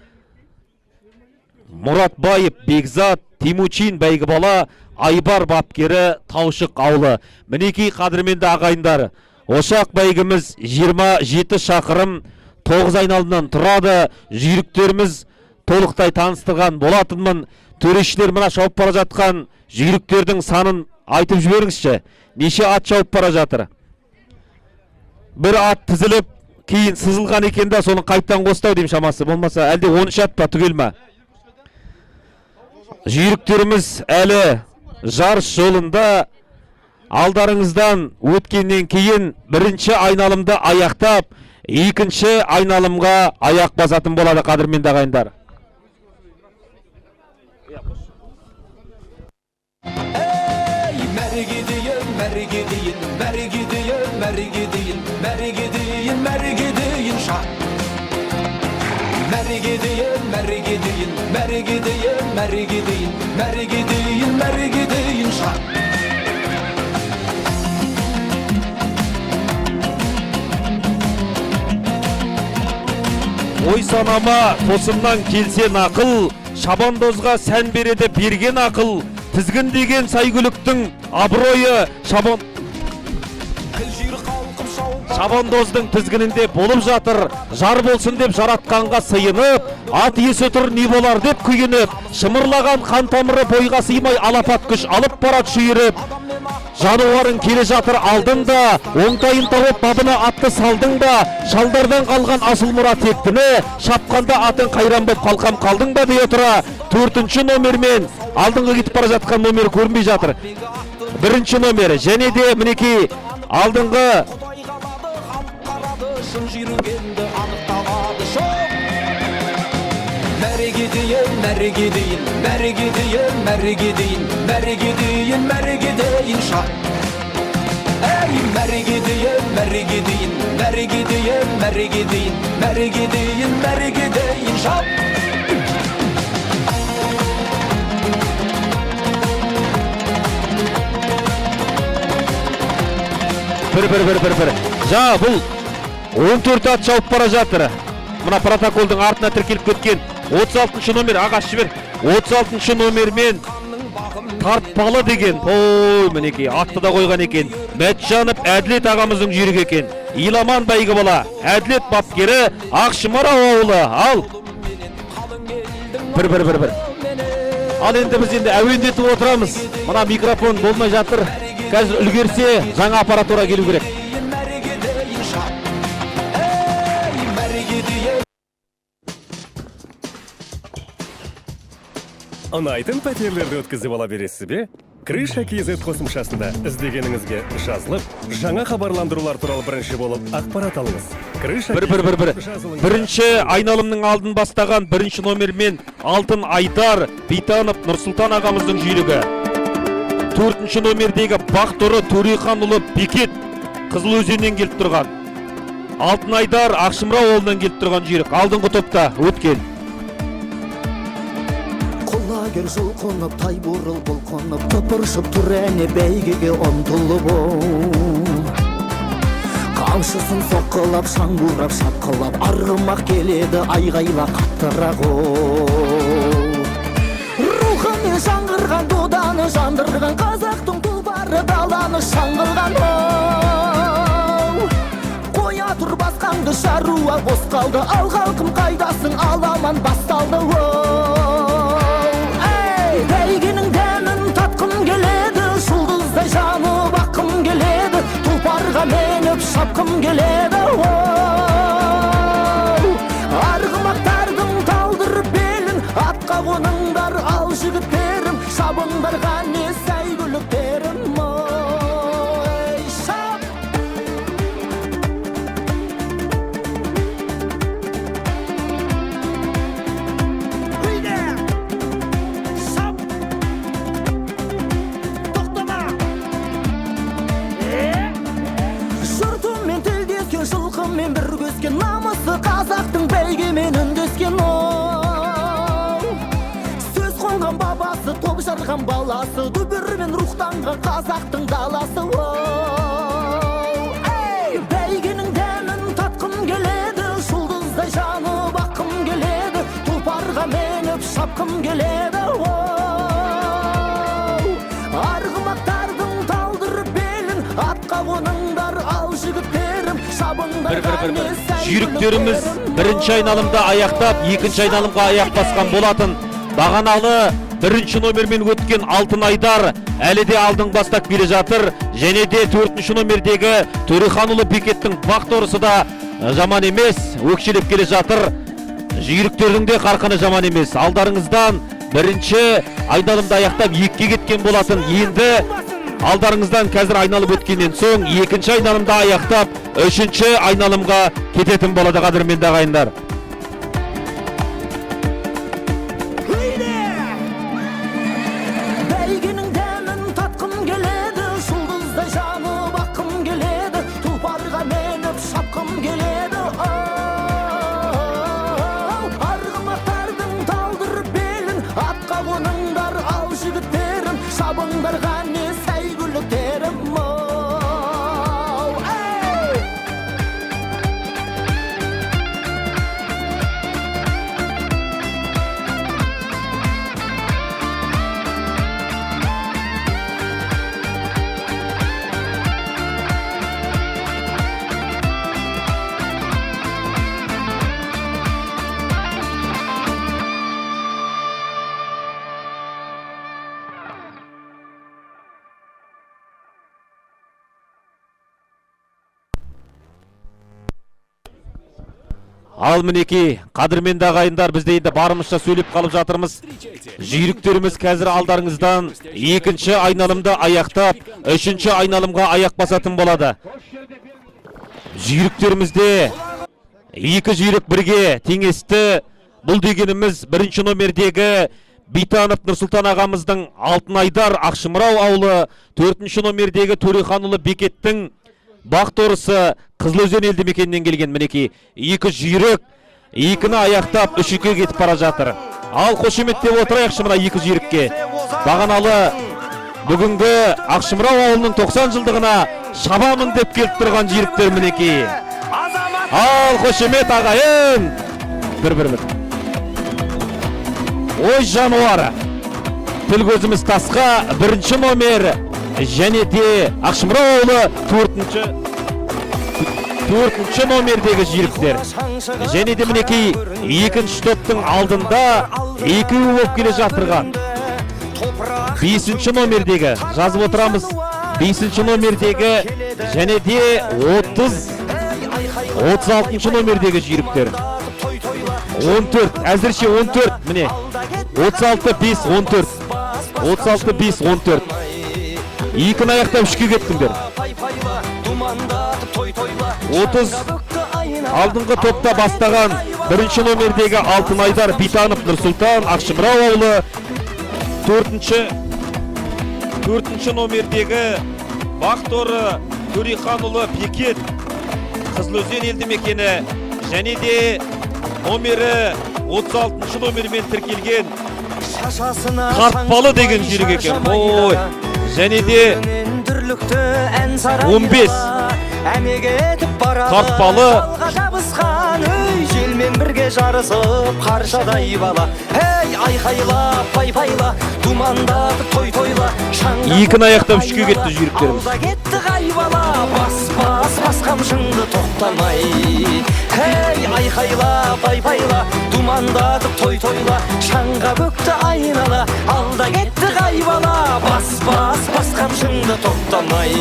Мұратбаев Бекзат, Тимучин бәйгі бала, Айбар бапкері, Таушық ауылы. Мінекей қадірменді ағайындар, Ошақ бәйгіміз 27 шақырым 9 айналымнан тұрады. Жүйріктеріміз толықтай таныстырған болатынмын. Төрешілер, мына шауып бара жатқан жүйріктердің санын айтып жіберіңізші. Неше ат шауып бара жатыр? Бір ат тізіліп, кейін сызылған екен да, соны қайттан қостау деймін шамасы. Болмаса, әлде 13 ат па, түгел ма? Жүйріктеріміз әлі жарыс жолында. Алдарыңыздан өткеннен кейін бірінші айналымды аяқтап, екінші айналымға аяқ басатын болады, қадірменді ағайындар. Ey, мәреге дейін, мәреге дейін, мәреге дейін, мәреге дейін, мәреге дейін, мәреге дейін шап. Мәреге дейін, мәреге дейін, мәреге дейін, мәреге дейін, мәреге дейін, дейін, мәреге дейін шап. Ой санама тосыннан келсе нақыл, шабандозға сән береді берген ақыл, тізгіндеген сәйгүліктің абыройы шабандоздың тізгінінде болып жатыр. Жар болсын деп жаратқанға сыйынып, ат иесі тұр не болар деп күйініп, шымырлаған қан тамыры бойға сыймай алапат күш алып барады шүйіріп. Жануарың келе жатыр алдында, оңтайын тауып бабына атты салдың ба, шалдардан қалған асыл мұра тектіні, шапқанда атың қайран боп қалқам қалдың ба дей отыра, 4-ші номермен алдыңғы кетіп бара жатқан номер көрінбей жатыр. 1-ші номер және де мінекей алдыңғы Мәреге дейін, мәреге дейін, мәреге дейін, мәреге дейін, мәреге дейін, мәреге дейін шап. Әй, мәреге дейін, мәреге дейін, мәреге дейін, мәреге дейін, мәреге дейін, мәреге дейін шап. Бір. Жа, бұл 14 ат шауып бара жатыр. Мына протоколдың артына тіркеліп кеткен 36-шы номер, ағаш жібер. 36-шы номермен тартпалы деген. Ой, мінекей, атты да қойған екен. Мәтжанов Әділет ағамыздың жүйрігі екен. Иламан бәйгі бала, Әділет бапкері, Ақшымар ауылы. Ал. Бір. Ал енді біз енді әуендетіп отырамыз. Мына микрофон болмай жатыр. Қазір үлгерсе жаңа аппаратура келу керек. Ұнайтын пәтерлерді өткізіп ала бересіз бе? Крыша KZ қосымшасында іздегеніңізге жазылып, жаңа хабарландырулар туралы бірінші болып ақпарат алыңыз. Крыша бір. Бірінші айналымның алдын бастаған бірінші номермен Алтын Айдар Битанов Нұрсұлтан ағамыздың жүйрігі. 4-ші номердегі Бақтұры Төреханұлы Бекет Қызыл Өзеннен келіп тұрған. Алтын Айдар Ақшымыра ауылынан келіп тұрған жүйрік. Алдыңғы топта өткен. Құлагер жұлқынып, тай бұрыл бұлқынып, тыпыршып тұр әне бәйгеге ұмтылып. Қамшысын соққылап, шаң бурап, шапқылап, арғымақ келеді айғайла қаттырақ. Рухымен жаңғырған, доданы жандырған, қазақтың тұлпары даланы шаңғырған. Қоя тұр басқаңды, шаруа бос қалды, ал халқым қайдасың, аламан басталды. Бәйгенің дәмін татқым келеді, жұлдыздай жанып аққым келеді, тұлпарға мініп шапқым келеді. Арғымақтардың талдырып белін, атқа қоныңдар ал жігіттерім, шабыңдар қане сәйгүліктерім. Ой, шап! Жұртымен тілдескен, жылқымен бір көскен, намысы қазақтың бәйгемен үндескен. Сөз қонған бабасы, топ жарған баласы, дүбірмен рухтанған қазақтың даласы. Бәйгенің дәмін татқым келеді, жұлдыздай жанып аққым келеді, тұлпарға мініп шапқым келеді. Арғымақтардың талдырып белін, атқа қоныңдар ал жігіттерім, шабыңдар. Бір. Жүйріктеріміз бірінші айналымда аяқтап, екінші айналымға аяқ басқан болатын. Бағаналы бірінші номермен өткен Алтын Айдар әлі де алдын бастап келе жатыр. Және де 4-ші номердегі Төреханұлы Бекеттің бақторысы да жаман емес, өкшелеп келе жатыр. Жүйріктердің де қарқыны жаман емес. Алдарыңыздан бірінші айналымда аяқтап екіге кеткен болатын. Енді алдарыңыздан қазір айналып өткеннен соң екінші айналымда аяқтап, үшінші айналымға кететін болады, қадірменді ағайындар. Бәйгенің дәмін татқым келеді, жұлдыздай жанып аққым келеді, тұлпарға мініп шапқым келеді. Арғымақтардың талдырып белін, атқа қоныңдар ал жігіттерім, Ал мінекей, қадірменді ағайындар, біз де енді барымызша сөйлеп қалып жатырмыз. Жүйріктеріміз қазір алдарыңыздан екінші айналымды аяқтап, үшінші айналымға аяқ басатын болады. Жүйріктерімізде екі жүйрік бірге теңесті. Бұл дегеніміз бірінші номердегі Битанов Нұрсұлтан ағамыздың Алтын Айдар Ақшымырау ауылы, төртінші номердегі Төреханұлы Бекеттің Бақторысы Қызылөзен елді мекенінен келген. Мінекей, екі жүйрік екіні аяқтап үшке кетіп бара жатыр. Ал қошеметтеп отырайықшы мына екі жүйрікке. Бағаналы бүгінгі Ақшымырау ауылының 90 жылдығына шабамын деп келіп тұрған жүйріктер мінекей. Ал қошемет ағайын. Бір. Ой жануары. Тіл көзіміз тасқа, бірінші номер және де Ақшымырау ауылы төртінші номердегі жүйріктер. Және де мінекей екінші топтың алдында екеуі болып келе жатырған бесінші номердегі, жазып отырамыз, бесінші номердегі және де 36 номердегі жүйріктер. 14, әзірше 14, міне 36, 5, 14, 36, 5, 14. Екіні аяқтап үшке кеттіңдер. 30 алдыңғы топта бастаған бірінші номердегі Алтын Айдар Битанов Нұрсұлтан Ақшымырау ауылы, төртінші номердегі Бақторы Төреханұлы Бекет Қызылөзен елді мекені және де номері 36 номермен тіркелген Тартпалы деген жүйрік екен. Ой, және де 15 Тартпалы. Желмен бірге жарысып қаршадай бала. Ей, айқайла, пай-пайла, думандатып той тойла. Екіні аяқтап үшке кетті жүйріктеріміз. Алда кетті қай бала, бас, бас, бас қамшыңды тоқтамай. Ей, айқайла, пай-пайла, думандатып той тойла. Шаңға бөкті айнала, алда кетті қай бала, бас, бас, бас қамшыңды тоқтамай.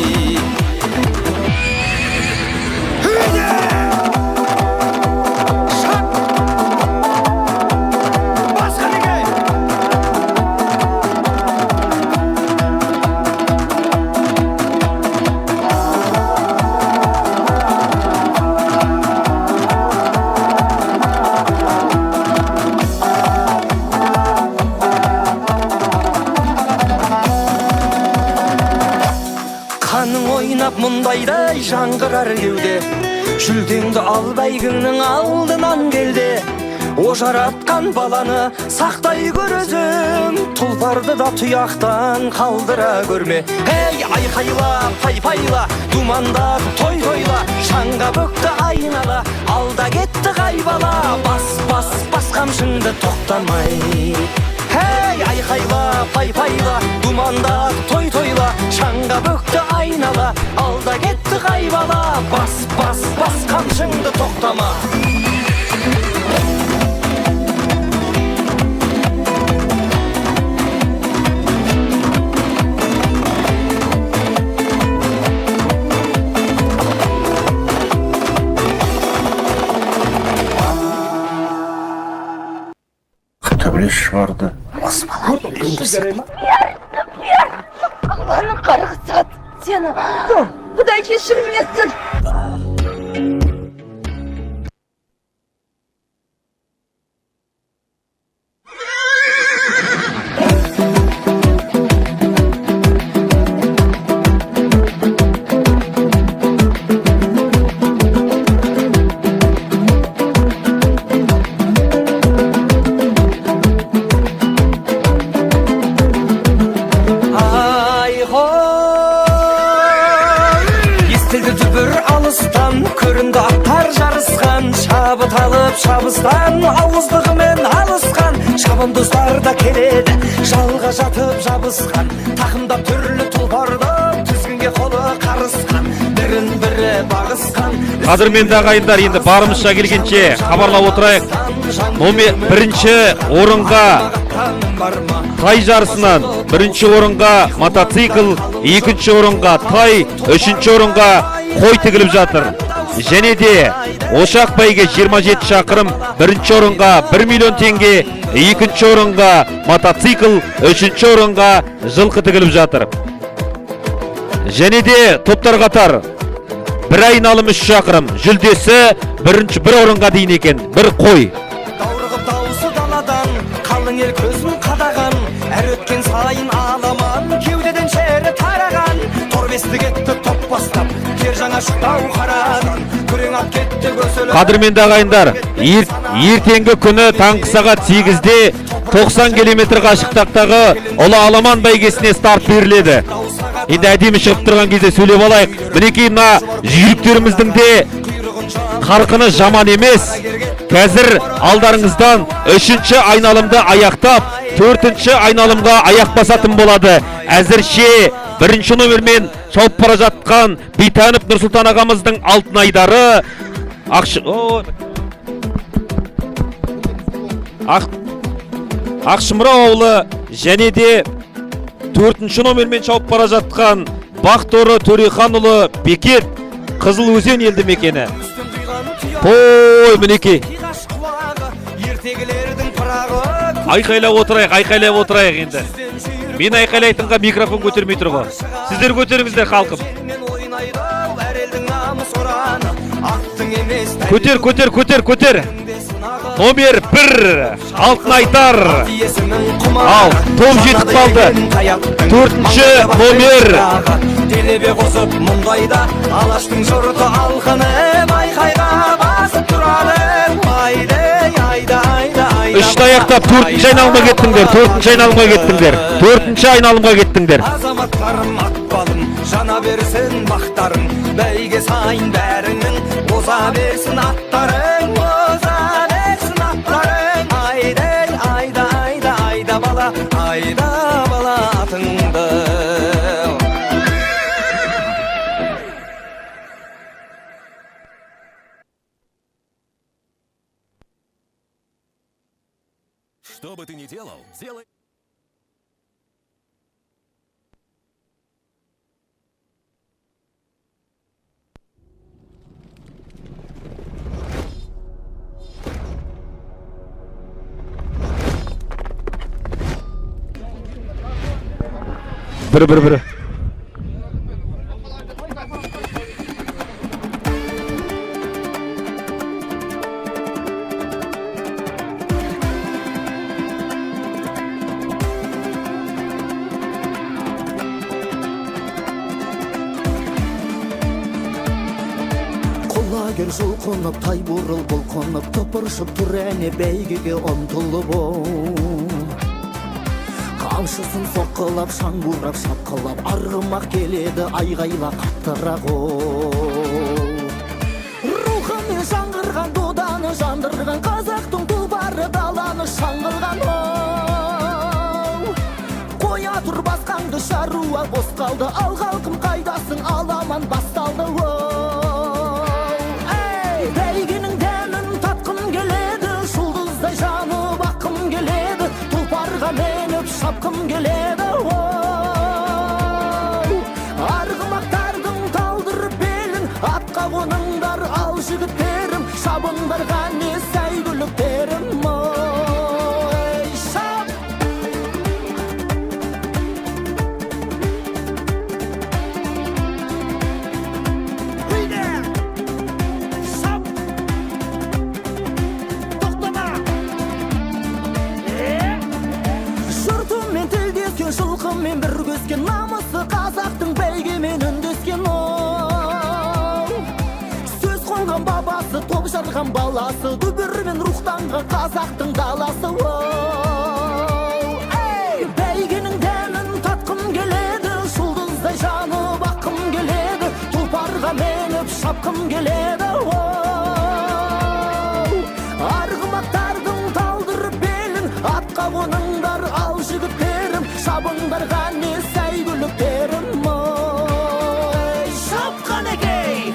Мұндайдай жаңғырар кеуде, жүлдеңді ал бәйгіңнің алдынан келде. О жаратқан баланы сақтай көр өзің, тұлпарды да тұяқтан қалдыра көрме. Ей, айқайла, пай-пайла, думандатып той тойла, шаңға бөкті айнала, алда кетті қай бала, бас, бас, бас қамшыңды тоқтамай. Ей, айқайла, пай-пайла, думандатып той тойла, шаңға бөкті айнала, алда кетті қай бала, бас, бас, бас қамшыңды тоқтама. Төбелес шығарды. Алланың қарғысы сені. Құдай кешірмесін. Көрінді аттар жарысқан, шабыт алып шабыстан, ауыздығымен алысқан, шабандоздар да келеді, жалға жатып жабысқан, тақымдап түрлі тұлпарды, тізгінге қолы қарысқан, бірін бірі бағысқан. Қадірменді ағайындар, енді барымызша келгенше хабарлап отырайық. Номер бірінші орынға тай жарысынан, бірінші орынға мотоцикл, екінші орынға тай, үшінші орынға қой тігіліп жатыр. Және де ошақ бәйге 27 шақырым, бірінші орынға 1 миллион теңге, екінші орынға мотоцикл, үшінші орынға жылқы тігіліп жатыр. Және де топтар қатар бір айналым 3 шақырым, жүлдесі бірінші бір орынға дейін екен, бір қой. Даурығып даусы даладан, қалың ел көзін қадаған, әр өткен сайын аламан, кеудеден шері тараған, торбесті кетті топ бастап, тер жаңа шықтау қарадан, күрең ат кетті көсіліп. Қадірменді ағайындар, ертеңгі күні таңғы сағат 8-де 90 километр қашықтықтағы ұлы аламан бәйгесіне старт беріледі. Енді әдемі шығып тұрған кезде сөйлеп алайық. Мінекей мына жүйріктеріміздің де қарқыны жаман емес. Қазір алдарыңыздан үшінші айналымды аяқтап, төртінші айналымға аяқ басатын болады. Әзірше бірінші номермен шауып бара жатқан Бейтанов Нұрсұлтан ағамыздың алтын айдары Ақшымырау ауылы және де төртінші номермен шауып бара жатқан Бақторы Төреханұлы Бекет, Қызыл Өзен елді мекені. Ой, мінекей. Айқайлап отырайық, айқайлап отырайық енді. Мен айқайлайтынға микрофон көтермей тұр ғой. Сіздер көтеріңіздер, халқым. Көтер, көтер, көтер, көтер. Номер 1, алтын айтар. Ал, топ жетіп қалды. Төртінші номер. Делебе қосып мұндайда алаштың жұрты алқынып айқайға басып тұрады. Айда, айда, айда, айда. Үш аяқтап төртінші айналымға кеттіңдер, төртінші айналымға кеттіңдер, төртінші айналымға кеттіңдер. Азаматтарым атпалым, жана берсін бақтарың, бәйге сайын бәрінің оза берсін аттарың, оза берсін аттарың. Айда, айда, айда, айда бала, айда бала атыңды. Что бы ты ни делал, делай. Бір, бір, бір. Құлагер жұлқынып, тай бұрыл бұлқынып, тыпыршып тұр әне бәйгеге ұмтылып оу. Қамшысын соққылап, шаң бурап, шапқылап, арғымақ келеді айғайла қаттырақ оу. Рухымен жаңғырған, доданы жандырған, қазақтың тұлпары даланы шаңғырған оу. Қоя тұр басқаңды, шаруа бос қалды, ал халқым қайдасың, аламан басталды оу. Ей, бәйгенің дәмін татқым келеді, жұлдыздай жанып аққым келеді, тұлпарға мініп шапқым келеді оу. Арғымақтардың талдырып белін, атқа қоныңдар ал жігіттерім, шабыңдар қане сәйгүліктерім ой, шап! Шап! Тоқтама! Жұртымен тілдескен, жылқымен бір көскен, намысы қазақтың бәйгемен үндескен оу. Сөз қонған бабасы, топ жарған баласы, дүбірмен рухтанған қазақтың даласы оу. Ей, бәйгенің дәмін татқым келеді, жұлдыздай жанып аққым келеді, тұлпарға мініп шапқым келеді оу. Арғымақтардың талдырып белін, атқа қоныңдар ал жігіттерім, шабыңдар қане сәйгүліктерім ой, шап қанекей!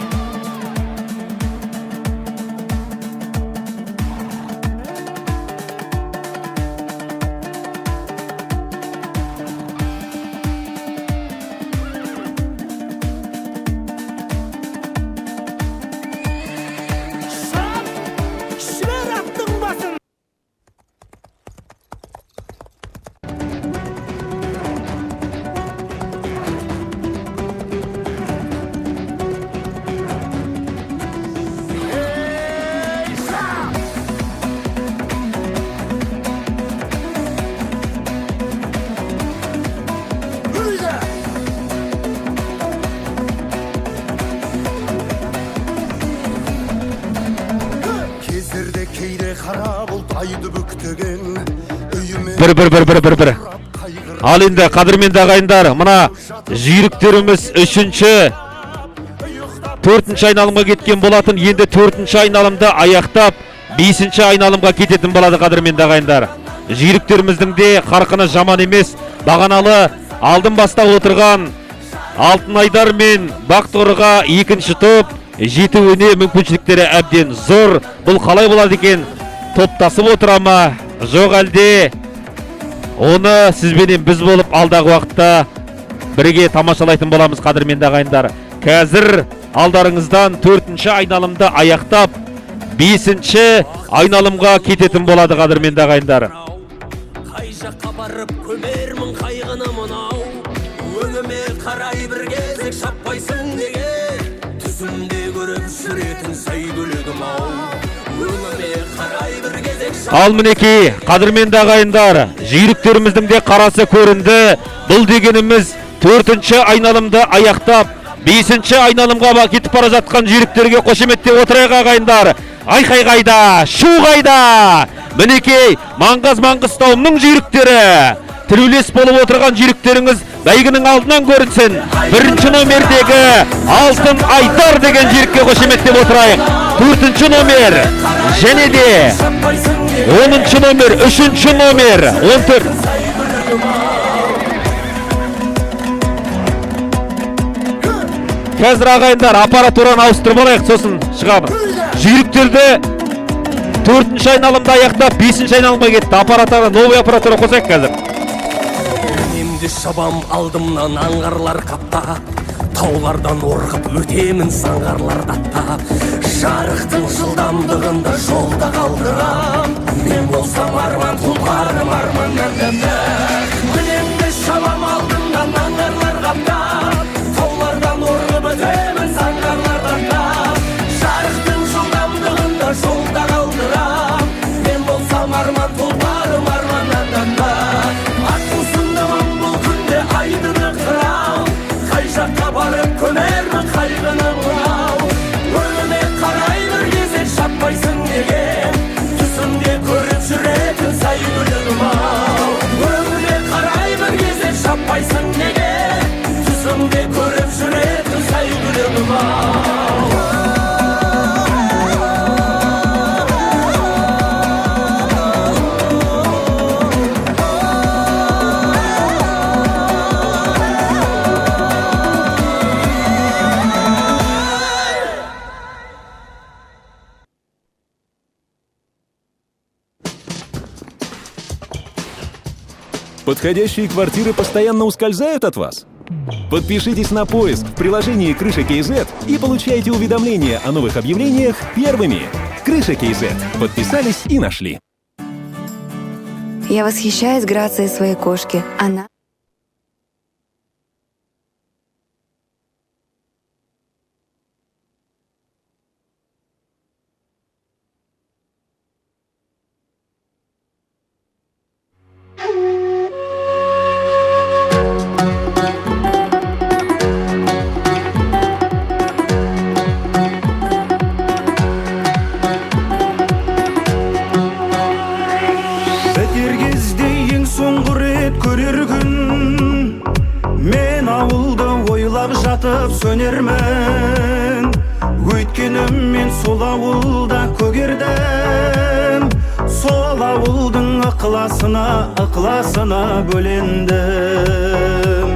1 1 1 1 1 1. Ал енді қадірменді ағайындар, мына жүйріктеріміз 3-ші, 4-ші айналымға кеткен болатын. Енді 4-ші айналымды аяқтап, 5-ші айналымға кететін болады қадірменді ағайындар. Жүйріктеріміздің де қарқыны жаман емес. Бағаналы алдын баста отырған Алтынайдар мен Бақтоғырға 2-ші топ жетуіне мүмкіншіліктері әбден зор. Бұл қалай болады екен? Топтасып отыра ма? Жоқ әлде оны сізбенен біз болып алдағы уақытта бірге тамашалайтын боламыз қадірменді ағайындар. Қазір алдарыңыздан 4-ші айналымды аяқтап, 5-ші айналымға кететін болады қадірменді ағайындар. Қай жаққа барып көмермін қайғыны мынау, өңіме қарай бір кезек шаппайсың неге? Түсімде көріп жүретін сәйгүлігім ау, өңіме қарай бір кезек. Ал мінекей, қадірменді ағайындар, жүйріктеріміздің де қарасы көрінді. Бұл дегеніміз 4-ші айналымды аяқтап, 5-ші айналымға кетіп бара жатқан жүйріктерге қошеметтеп отырайық ағайындар. Айқай қайда, шу қайда? Мінекей, Маңғаз Маңғыстауымның жүйріктері. Тілеулес болып отырған жүйріктеріңіз бәйгінің алдынан көрінсін. 1-ші номердегі Алтын Айдар деген жүйрікке қошеметтеп отырайық. 4-ші номер және де 10-шы номер, 3-ші номер, 14. Қазір ағайындар аппаратураны ауыстырып алайық, сосын шығамыз. Жүйріктерді 4-ші айналымды аяқтап, 5-ші айналымға кетті. Аппаратура, новый аппаратура қосайық қазір. Мінемде шабам алдымнан аңғарлар қаптап, таулардан орғып өтемін заңғарларды аттап. Жарықтың жылдамдығында жолда қалдырам, мен болсам арман тұлпарым арманнан дәмді. Мінемде шабам алдымнан аңғарлар қаптап, таулардан орғып өтемін заңғарларды аттап. Жарықтың жылдамдығында жолда қалдырам, мен болсам арман тұлпарым арманнан дәмді. Аттың сындымын бұл күнде айдыны қырау, қай жаққа барып көмермін қайғыны мынау. Өңіме қарай бір кезек шаппайсың неге? Түсімде көріп жүретін сәйгүлігім ау. Өңіме қарай бір кезек шаппайсың неге? Түсімде көріп жүретін сәйгүлігім ау. Подходящие квартиры постоянно ускользают от вас? Подпишитесь на поиск в приложении «Крыша КЗ» и получайте уведомления о новых объявлениях первыми. «Крыша КЗ». Подписались и нашли. Я восхищаюсь грацией своей кошки. Она... Бітер кезде ең соңғы рет көрер күн, мен ауылды ойлап жатып сөнермін. Өйткені мен сол ауылда көгердім, сол ауылдың ықыласына, ықыласына бөлендім.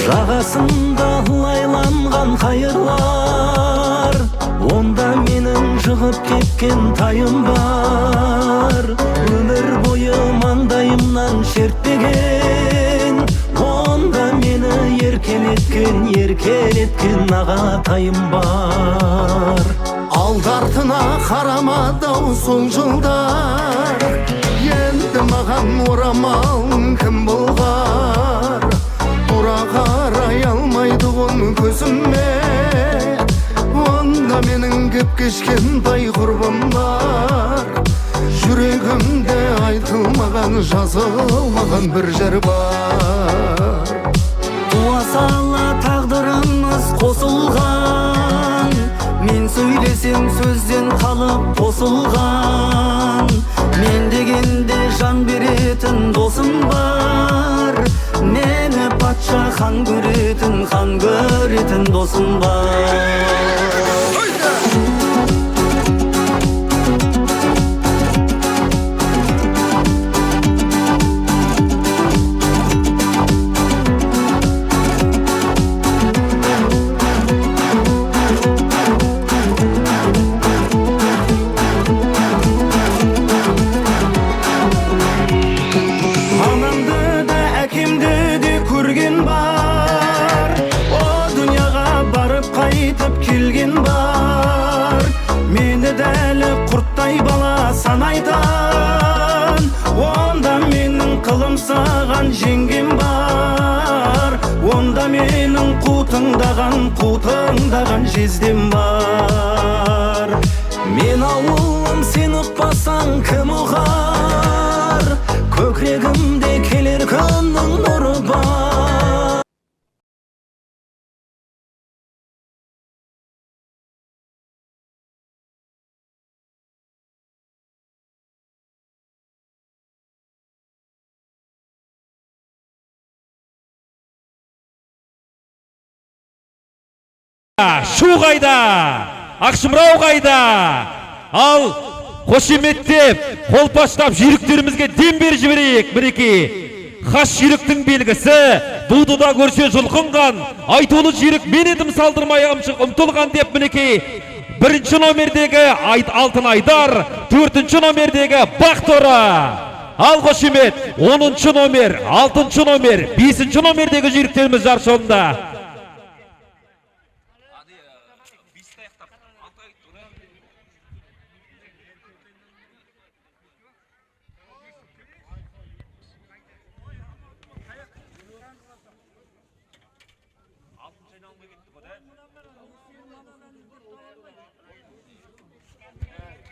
Жағасында лайланған қайырлар, онда менің жығып кеткен тайым бар. Өмір бойы маңдайымнан шертпеген, онда мені еркелеткен, еркелеткен ағатайым бар. Алды артына қарамады ау сол жылдар, енді маған орамал кім болғар? Тура қарай алмайды ғой көзіме, онда менің кеп кішкентай құрбым бар. Жүрегімде айтылмаған, жазылмаған бір жыр бар. Туа сала тағдырымыз қосылған, мен сөйлесем сөзден қалып қосылған. Мен дегенде жан беретін көретін досым бар. Мені патша хан көретін, хан көретін досым бар. Келген бар, мені дәлі құрттай бала санайтын, онда менің қылымсыған жеңгем бар, онда менің қутыңдаған жездем бар. Мен ауылым, сен ұқпасаң кім ұғар, көкірегімде келер күннің нұры бар. Шу қайда? Ақшымырау қайда? Ал қошеметтеп, қолпаштап жүйріктерімізге дем беріп жіберейік. Мінекей, хас жүйріктің белгісі, дудыда көрсе жұлқынған, айтулы жүйрік мен едім салдырмай ұмтылған деп мінекей, бірінші номердегі Алтын Айдар, төртінші номердегі Бақторы. Ал қошемет, 10-шы номер, 6-шы номер, 5-ші номердегі жүйріктеріміз жарыс жолында.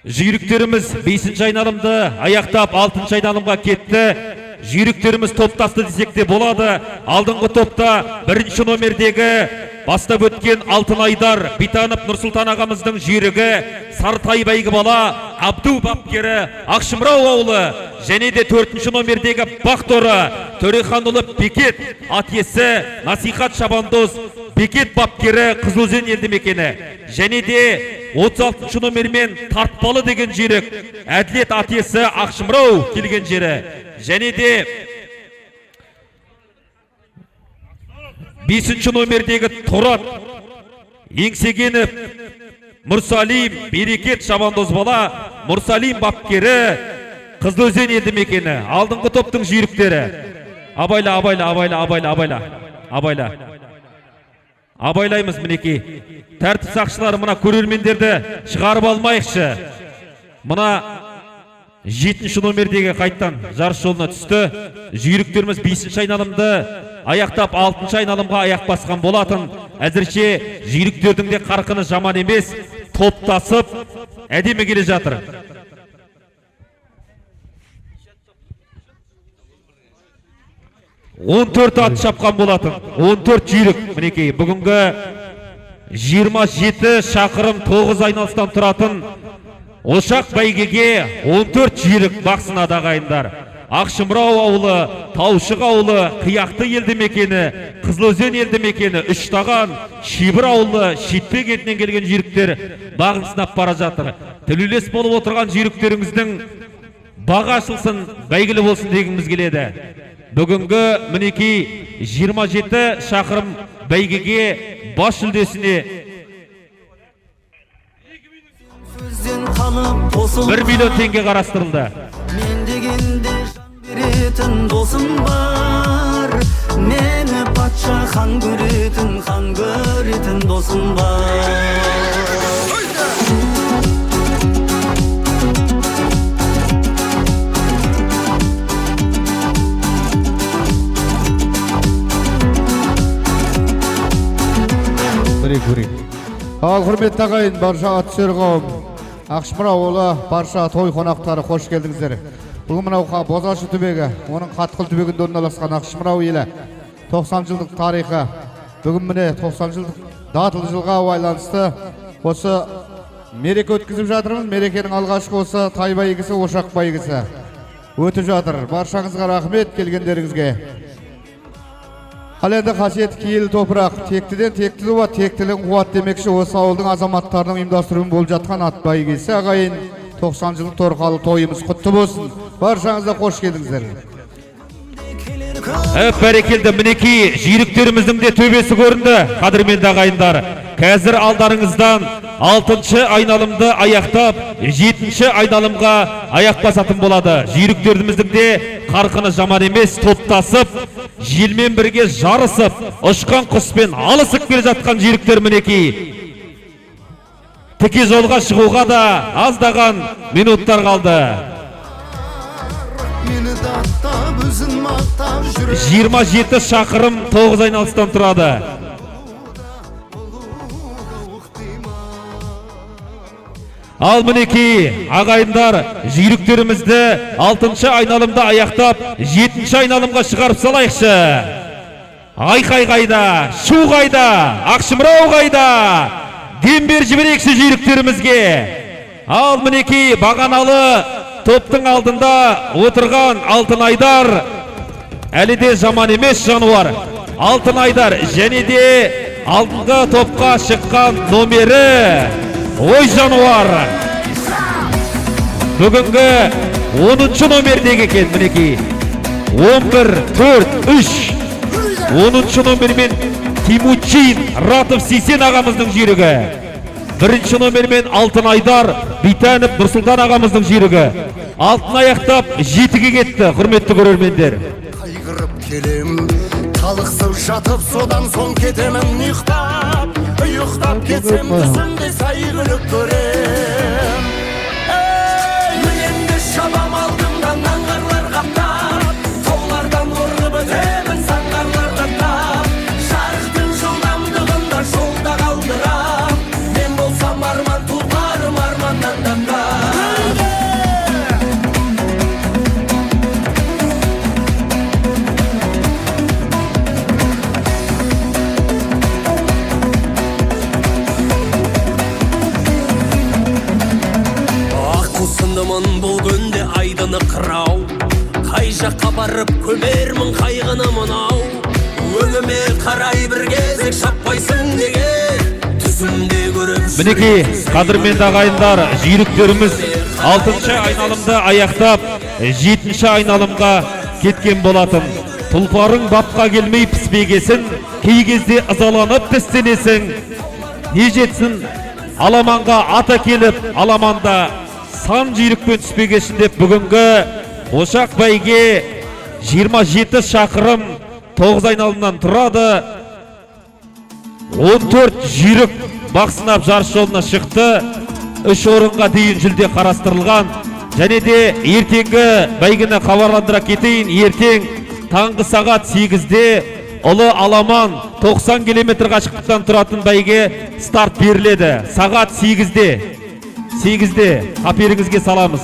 Жүйріктеріміз 5-ші айналымды аяқтап 6-шы айналымға кетті. Жүйріктеріміз топтасты десек те болады. Алдыңғы топта 1-ші номердегі бастап өткен Алтын Айдар Битанов Нұрсұлтан ағамыздың жүйрігі Сартай бәйгі бала Абду бапкері Ақшымырау ауылы, және де 4-ші номердегі Бақторы Төреханұлы Бекет, ат иесі Насихат Шабандоз Бекет бапкері Қызылөзен елді мекені, және де 36-шы номермен Тартпалы деген жүйрік Әділет ат иесі Ақшымырау келген жері, және де 5-ші номердегі Торат Еңсегенов Мұрсалим Берекет Шабандоз бала Мұрсалим бапкері Қызылөзен елді мекені. Алдыңғы топтың жүйріктері. Абайла, абайла, абайла, абайла, абайла, абайла. Абайлаймыз мінекей. Тәртіп сақшылары мына көрермендерді шығарып алмайықшы. Мына 7-ші номердегі қайттан жарыс жолына түсті. Жүйріктеріміз 5-ші айналымды аяқтап 6-шы айналымға аяқ басқан болатын. Әзірше жүйріктердің де қарқыны жаман емес, топтасып әдемі келе жатыр. 14 ат шапқан болатын, 14 жүйрік. Мінекей, бүгінгі 27 шақырым 9 айналыстан тұратын ошақ бәйгеге 14 жүйрік бақ сынады ағайындар. Ақшымырау ауылы, Таушық ауылы, Қияқты елді мекені, Қызылөзен елді мекені, Үштаған, Шибір ауылы, Шетпек елінен келген жүйріктер бағын сынап бара жатыр. Тілеулес болып отырған жүйріктеріңіздің бағы ашылсын, бәйгілі болсын дегіміз келеді. Бүгінгі мінекей 27 шақырым бәйгеге бас жүлдесіне 1 миллион теңге қарастырылды. Мен дегенде жан беретін досым бар, мені патша хан көретін, хан көретін досым бар. Ал құрметті ағайын, барша ат сүйер қауым, Ақшымырау ауылы, барша той қонақтары, қош келдіңіздер. Бүгін мынау Бозашы түбегі, оның Қатқыл түбегінде орналасқан Ақшымырау елі 90 жылдық тарихы. Бүгін міне 90 жылдық датылы жылға байланысты осы мереке өткізіп жатырмыз. Мерекенің алғашқы осы тай бәйгесі, ошақ бәйгесі. өтіп жатыр. Баршаңызға рахмет келгендеріңізге. Ал енді қасиетті киелі топырақ, тектіден текті туады, тектілігін қуат демекші, осы ауылдың азаматтарының ұйымдастыруымен болып жатқан ат бәйгесі, ағайын, 90 жылдық торқалы тойымыз құтты болсын. Баршаңыз да қош келдіңіздер. Бәрекелді, мінекей жүйріктеріміздің де төбесі көрінді, қадірменді ағайындар. Қазір алдарыңыздан 6-шы айналымды аяқтап, 7-ші айналымға аяқ басатын болады. Жүйріктеріміздің де қарқыны жаман емес, топтасып, желмен бірге жарысып, ұшқан құспен алысып келе жатқан жүйріктер мінекей. Тіке жолға шығуға да аздаған минуттар қалды. Мені даттап, өзін мақтап жүрек. 27 шақырым 9 айналыстан тұрады. Ал мінекей, ағайындар, жүйріктерімізді 6-шы айналымда аяқтап, 7-ші айналымға шығарып салайықшы. Айқай қайда, шу қайда, Ақшымырау қайда? Дем бер жіберейікші жүйріктерімізге. Ал мінекей, бағаналы топтың алдында отырған Алтын Айдар әлі де жаман емес жануар. Алтын Айдар және де алдыңғы топқа шыққан номері Ой жануар. Бүгінгі 10-шы номердегі екен мінекей. 11, 4, 3. 10-шы номермен Тимучин Ратов Сейсен ағамыздың жүйрігі. 1-ші номермен Алтын Айдар Битәнов Нұрсұлтан ағамыздың жүйрігі. Алтын аяқтап 7-ге кетті, құрметті көрермендер. Қайғырып келем, талықсып жатып, содан соң кетемін ұйықтап. Ұйықтап кетсем түсімде сәйгүлік көрем. Ей, мінемді шабам алдымдан аңғарлар қаптап, таулардан ұрып өтемін заңғарлар таптап. Жарықтың жылдамдығында жолда қалдырам, мен болсам арман тұлпарым арманнан даттап. Бұл күнде айдыны қырау, қай жаққа барып көмермін қайғыны мынау. Өңіме қарай бір кезек шаппайсың неге, түсімде көріп. Мінекей, қадірменді ағайындар, жүйріктеріміз 6-шы айналымды аяқтап, 7-ші айналымға кеткен болатын. Тұлпарың бапқа келмей піспегесін, кей кезде ызаланып тістенесің. Не жетсін, аламанға ата келіп, аламанда сан жүйрікпен түспегесін деп бүгінгі ошақ бәйге 27 шақырым 9 айналымнан тұрады. 14 жүйрік бақ сынап жарыс жолына шықты. 3 орынға дейін жүлде қарастырылған. Және де ертеңгі бәйгені хабарландыра кетейін. Ертең таңғы сағат 8-де ұлы аламан 90 километр қашықтықтан тұратын бәйге старт беріледі. Сағат 8-де. 8-де қаперіңізге саламыз.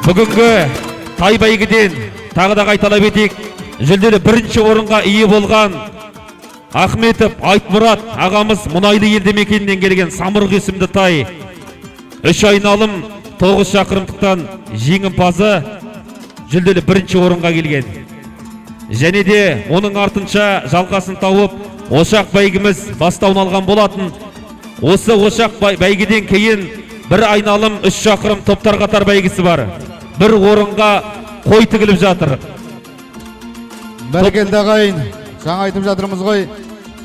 Бүгінгі тай бәйгеден тағы да қайталап етейік. Жүлделі 1-ші орынға ие болған Ахметов Айтмұрат ағамыз мұнайлы елді мекенінен келген Самұрық есімді тай. 3 айналым 9 шақырымдықтан жеңімпазы жүлделі 1-ші орынға келген. Және де оның артынша жалғасын тауып, ошақ бәйгіміз бастауын алған болатын. Осы ошақ бәйгеден кейін бір айналым 3 шақырым топтар қатар бәйгесі бар. Бір орынға қой тігіліп жатыр. Бәрекелді ағайын, жаңа айтып жатырмыз ғой,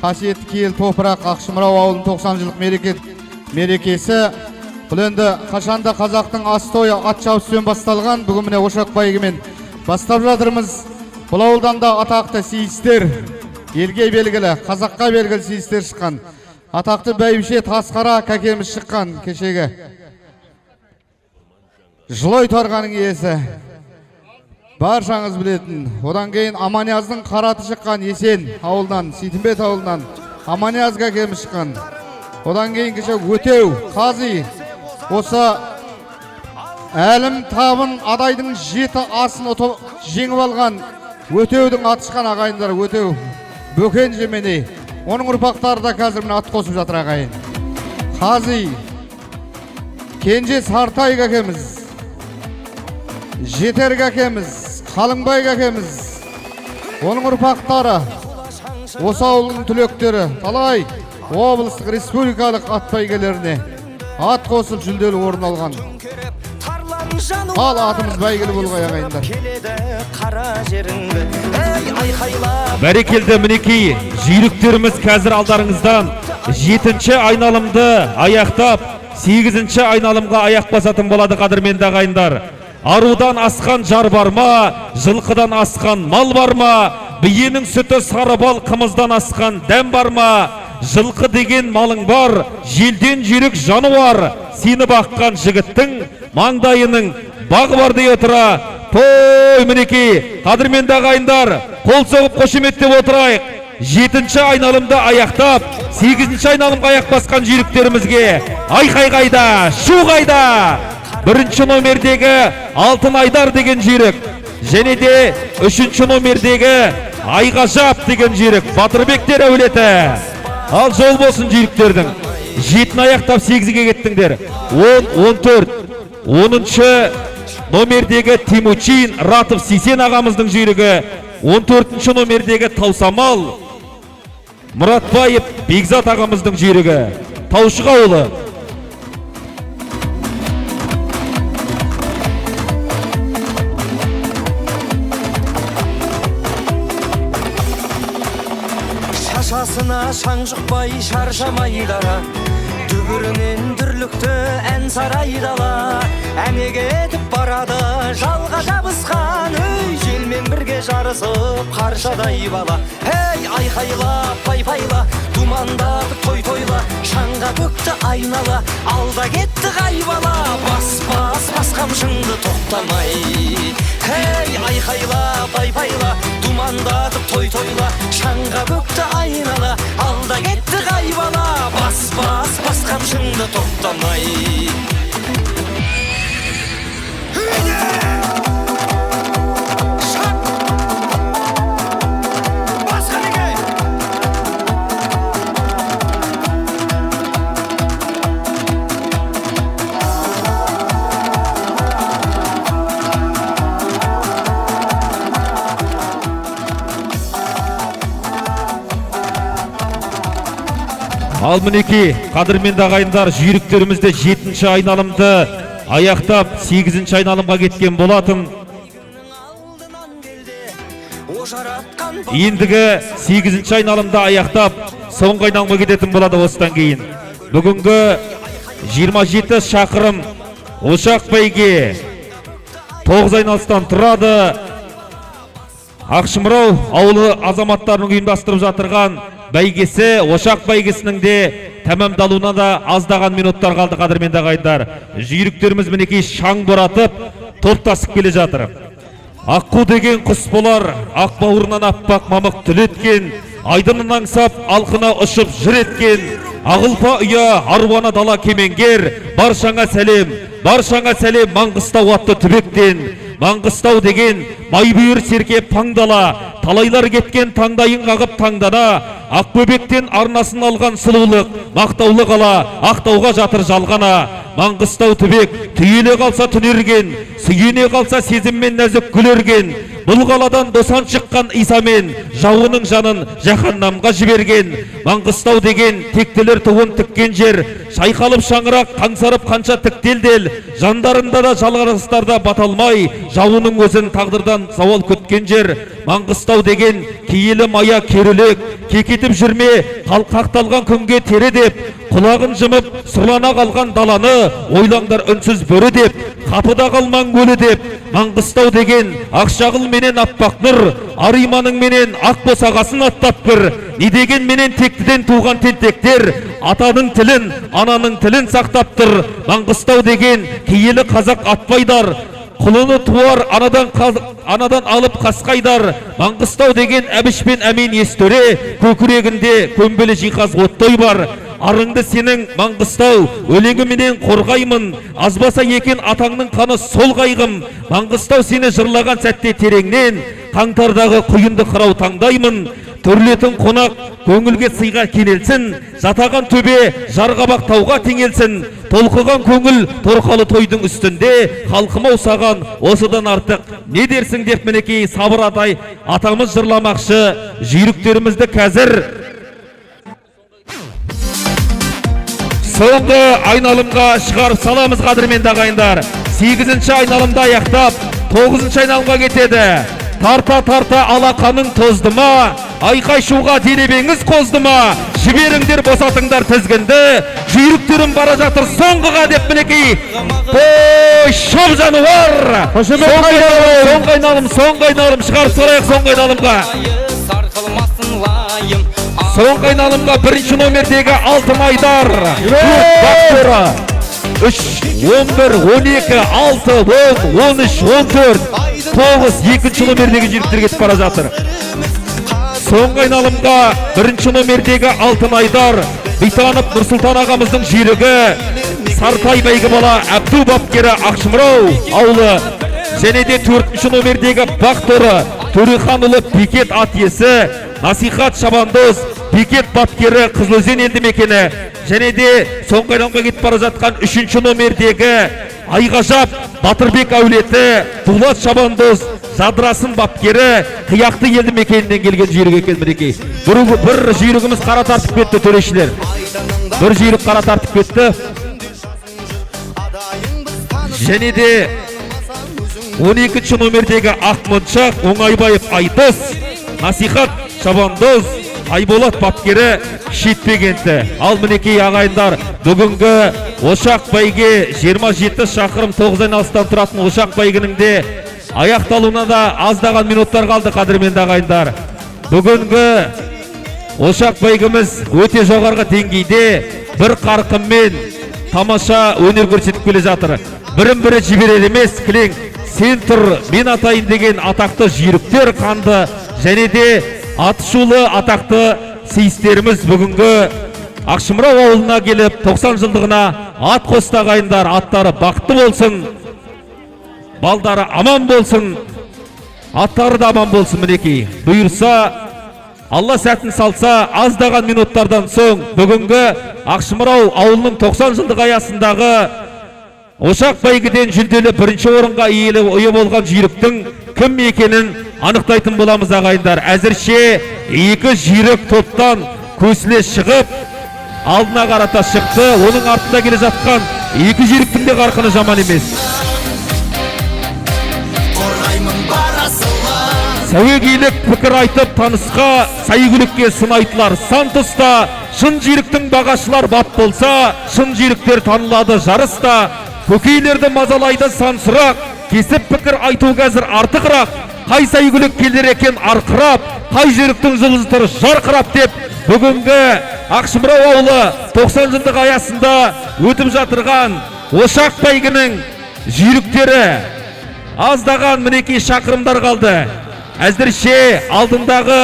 қасиетті киелі топырақ Ақшымырау ауылының 90 жылдық мерекесі. Бұл енді қашанда қазақтың ас тойы ат шабыспен басталған, бүгін міне ошақ бәйгімен бастап жатырмыз. Бұл ауылдан да атақты сейістер, елге белгілі, қазаққа белгілі сейістер шыққан. Атақты бәйбіше Тасқара кәкеміз шыққан кешегі. Жылой торғаның иесі. Баршаңыз білетін. Одан кейін Аманияздың қараты шыққан Есен ауылынан, Сейтімбет ауылынан Аманияз кәкеміз шыққан. Одан кейін кеше Өтеу, Қази, осы Әлім табын адайдың 7 асын жеңіп алған Өтеудің атышқан ағайындары, Өтеу Бөкен Жеменей. Оның ұрпақтары да қазір міне ат қосып жатыр ағайын. Қази Кенже Сартай әкеміз, Жетер әкеміз, Қалыңбай әкеміз, оның ұрпақтары, осы ауылдың түлектері талай облыстық, республикалық ат бәйгелеріне ат қосып жүлделі орын алған. Ал атымыз бәйгелі болғай ағайындар. Бәрекелді, мінекей жүйріктеріміз қазір алдарыңыздан 7-ші айналымды аяқтап, 8-ші айналымға аяқ басатын болады, қадірменді ағайындар. Арудан асқан жар бар ма, жылқыдан асқан мал бар ма, биенің сүті сары бал, қымыздан асқан дәм бар ма, жылқы деген малың бар, желден жүйрік жануар, сені баққан жігіттің маңдайының бағы бар дей отыра. Той мінекей, қадірменді ағайындар, қол соғып қошеметтеп отырайық. 7-ші айналымды аяқтап, 8-ші айналымға аяқ басқан жүйріктерімізге айқай қайда, шу қайда. 1-ші номердегі Алтын Айдар деген жүйрік, және де 3-ші номердегі Айғажап деген жүйрік, Батырбектер әулеті. Ал жол болсын жүйріктердің. 7-ні аяқтап 8-ге кеттіңдер. 10, 14, 10-шы номердегі Тимучин Ратов Сисен ағамыздың жүйрігі, 14-ші номердегі Таусамал Мұратбаев Бекзат ағамыздың жүйрігі, Таушық ауылы. Шашасына шаң жұқпай шаршамай дара, дүбірінен дүрлікті ән сарай дала. Әне кетіп барады жалға жабысқан, өй желмен бірге жарысып қаршадай бала. Ей айқайла пай-пайла, думандатып той тойла, шаңға бөкті айнала, алда кетті қай бала. Бас бас бас қамшыңды тоқтамай, ей айқайла пай-пайла, думандатып той тойла, шаңға бөкті айнала, алда кетті қай бала. Бас бас бас қамшыңды тоқтамай. Ал мінекей, қадірменді ағайындар, жүйріктерімізде 7-ші айналымды аяқтап, 8-ші айналымға кеткен болатын. Ендігі 8-ші айналымды аяқтап, соңғы айналымға кететін болады осыдан кейін. Бүгінгі 27 шақырым ошақ бәйге 9 айналыстан тұрады. Ақшымырау ауылы азаматтарының ұйымдастырып жатырған бәйгесі, ошақ бәйгесінің де тәмамдалуына да аздаған минуттар қалды, қадірменді ағайындар. Жүйріктеріміз мінекей шаң боратып, топтасып келе жатыр. Аққу деген құс болар, ақ бауырынан аппақ мамық түлеткен, айдынын аңсап, алқына ұшып жыр еткен, ағылпа ұя, аруана дала кемеңгер, баршаңа сәлем, баршаңа сәлем Маңғыстау атты түбектен. Маңғыстау деген майбүйір серке паңдала, талайлар кеткен таңдайын қағып таңдана, Ақбөбектен арнасын алған сұлулық, мақтаулы қала, ақтауға жатыр жалғана. Маңғыстау түбек, түйеле қалса түнерген, сүйене қалса сезіммен нәзік күлерген. Бұл қаладан досан шыққан Исамен, жауының жанын жаһаннамға жіберген. Маңғыстау деген тектілер туын тіккен жер, шайқалып шаңырақ, қаңсарып қанша тіктелдел, жандарында да жалғарыстарда баталмай, жауының өзін тағдырдан зауал күткен жер. Маңғыстау деген киелі мая керілек, кекетіп жүрме, қалқақталған күнге тере деп, құлағын жымып, сұрлана қалған даланы, ойлаңдар үнсіз бөрі деп, қапыда қалмаң өлі деп. Маңғыстау деген ақшағыл менен аппақ нұр, ариманың менен ақ босағасын аттап бір, не деген менен тектіден туған тентектер, атаның тілін, ананың тілін сақтап тұр. Маңғыстау деген киелі қазақ атпайдар, құлыны туар анадан алып қасқайдар. Маңғыстау деген Әбіш пен Әмен Естөре, көкірегінде көмбелі жиһаз оттой бар. Арыңды сенің Маңғыстау өлеңіменен қорғаймын. Азбаса екен атаңның қаны сол қайғым. Маңғыстау сені жырлаған сәтте тереңнен қаңтардағы құйынды қырау таңдаймын. Төрлетін қонақ көңілге сыйға кенелсін, жатаған төбе жарғабақ тауға теңелсін. Толқыған көңіл торқалы тойдың үстінде, халқым ау саған осыдан артық не дерсің деп мінекей Сабыр атай атамыз жырламақшы. Жүйріктерімізді қазір соңғы айналымға шығарып саламыз, қадірменді ағайындар. 8-ші айналымды аяқтап, 9-шы айналымға кетеді. Тарта-тарта алақаның тозды ма, айқай шуға делебеңіз қозды ма, жіберіңдер босатыңдар тізгінді, жүйріктерім бара жатыр соңғыға деп мінекей. Қой, шап жануар! Соңғы айналым, соңғы айналым, шығарып салайық соңғы айналымға. Соңғы айналымға бірінші номердегі Алтын Айдар, Бақтора. 3, 11, 12, 6, 10, 13, 14, 9, екінші номердегі жүйріктер кетіп бара жатыр. Соңғы айналымға бірінші номердегі Алтын Айдар, Битанов Нұрсұлтан ағамыздың жүйрігі, Сартай бәйгі бала Әбду бапкері Ақшымырау ауылы, және де 4-ші номердегі Бақторы Төреханұлы Бекет ат иесі, Насихат Шабандоз Бекет бапкері Қызылөзен елді мекені, және де соңғы айналымға кетіп бара жатқан 3-ші номердегі Айғажап Батырбек әулеті Дулат Шабандоз Жадырасын бапкері Қияқты елді мекенінен келген жүйрік екен мінекей. Бір жүйрігіміз қара тартып кетті, төрешілер. Бір жүйрік қара тартып кетті. Және де 12-ші номердегі Ақмоншақ Оңайбаев Айдос, Насихат Шабандоз Айболат бапкері Шетпегенті. Ал мінекей ағайындар, бүгінгі ошақ бәйге 27 шақырым 9 айналыстан тұратын ошақ бәйгінің де аяқталуына да аздаған минуттар қалды, қадірменді ағайындар. Бүгінгі ошақ бәйгіміз өте жоғарғы деңгейде бір қарқынмен тамаша өнер көрсетіп келе жатыр. Бірін-бірі жіберер емес, кілең сен тұр, мен атайын деген атақты жүйріктер қанды, және де атышулы атақты сейістеріміз бүгінгі Ақшымырау ауылына келіп 90 жылдығына ат қосты ағайындар. Аттары бақытты болсын, балдары аман болсын, аттары да аман болсын мінекей. Бұйырса, Алла сәтін салса, аздаған минуттардан соң бүгінгі Ақшымырау ауылының 90 жылдық аясындағы ошақ бәйгеден жүлделі бірінші орынға ие болған жүйріктің кім екенін анықтайтын боламыз ағайындар. Әзірше екі жүйрік топтан көсіле шығып, алдына қарата шықты. Оның артында келе жатқан екі жүйріктің де қарқыны жаман емес. Сәуегейлік пікір айтып танысқа, сәйгүлікке сын айтылар сан тұста, шын жүйріктің бағашылар бап болса, шын жүйріктер танылады жарыста. Көкейлерді мазалайды сан сұрақ, кесіп пікір айту қазір артығырақ. Қай сәйгүлік келер екен арқырап, қай жүйріктің жұлдызы жарқырап деп бүгінгі Ақшымырау ауылы 90 жылдық аясында өтіп жатырған ошақ бәйгінің жүйріктері аздаған мінекей шақырымдар қалды. Әзірше алдындағы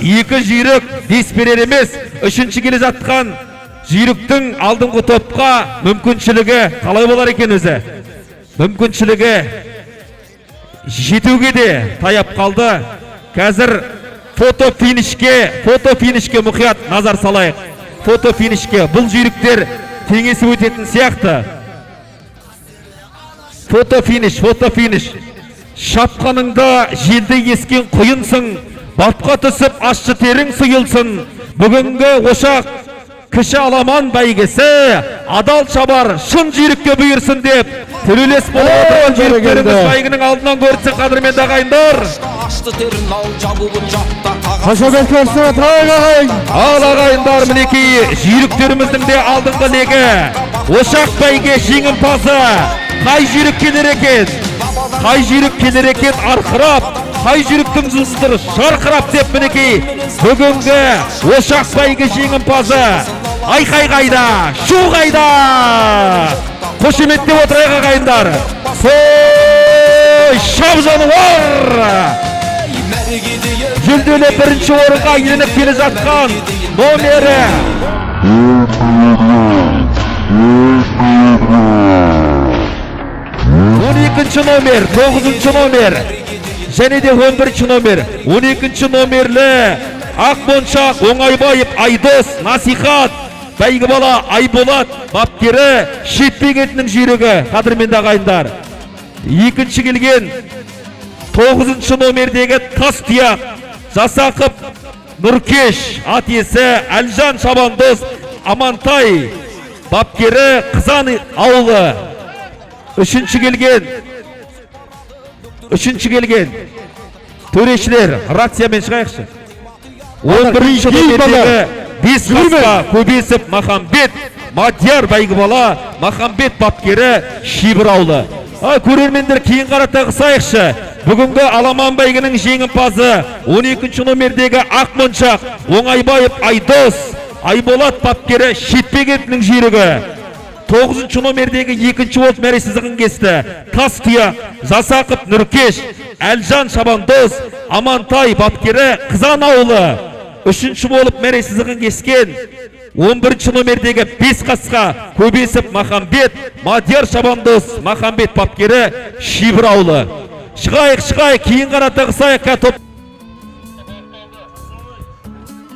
екі жүйрік дес берер емес, үшінші келе жатқан жүйріктің алдыңғы топқа мүмкіншілігі қалай болар екен өзі? Мүмкіншілігі жетуге де таяп қалды. Қазір фото финишке мұқият назар салайық. Фото финишке бұл жүйріктер теңесіп өтетін сияқты. Фото финиш, фото финиш. Шапқаныңда желді ескен құйынсың, батқа түсіп ащы терің сұйылсын. Бүгінгі ошақ кіші аламан бәйгесі адал шабар шын жүйрікке бұйырсын деп төлелес болып отырған жүйріктеріміз бәйгінің алдынан көрінсін, қадірменді ағайындар. Ал ағайындар, мінекей жүйріктеріміздің де алдыңғы легі ошақ бәйге жеңімпазы қай жүйрік келер екен? Қай жүйрік келер екен арқырап, қай жүйріктің жұлдызы жарқырап деп мінекей бүгінгі ошақ бәйге жеңімпазы. Айқай қайда, шу қайда? Қошеметтеп отырайық ағайындар. Сой, шап жануар! Жүлделі бірінші орынға иеленіп келе жатқан номері 12 номер, 9 номер, және де 11 номер. 12 номерлі Ақмоншақ Оңайбаев Айдос Насихат бәйгі бала Айболат бапкері Шетпе кентінің жүйрігі, қадірменді ағайындар. Екінші келген 9 номердегі Тас Тұяқ Жасақып Нұркеш, ат иесі Әлжан Шабандоз Амантай бапкері Қызан ауылы. Үшінші келген төрешілер, рациямен шығайықшы. 11 номердегі Бес қасқа Көбесіп Махамбет Мадияр бәйгі бала Махамбет бапкері Шибір ауылы. Көрермендер, кейін қарата қысайықшы. Бүгінгі аламан бәйгінің жеңімпазы 12 номердегі Ақмоншақ Оңайбаев Айдос Айболат бапкері Шетпе кентінің жүйрігі. 9 номердегі екінші болып мәре сызығын кесті Тас Тұяқ Жасақып Нұркеш Әлжан Шабандоз Амантай бапкері Қызан ауылы. Үшінші болып мәре сызығын кескен 11 номердегі Бес қасқа Көбесіп Махамбет Мадияр Шабандоз Махамбет бапкері Шибір ауылы. Шығайық, шығайық, кейін қарата қысайық топ.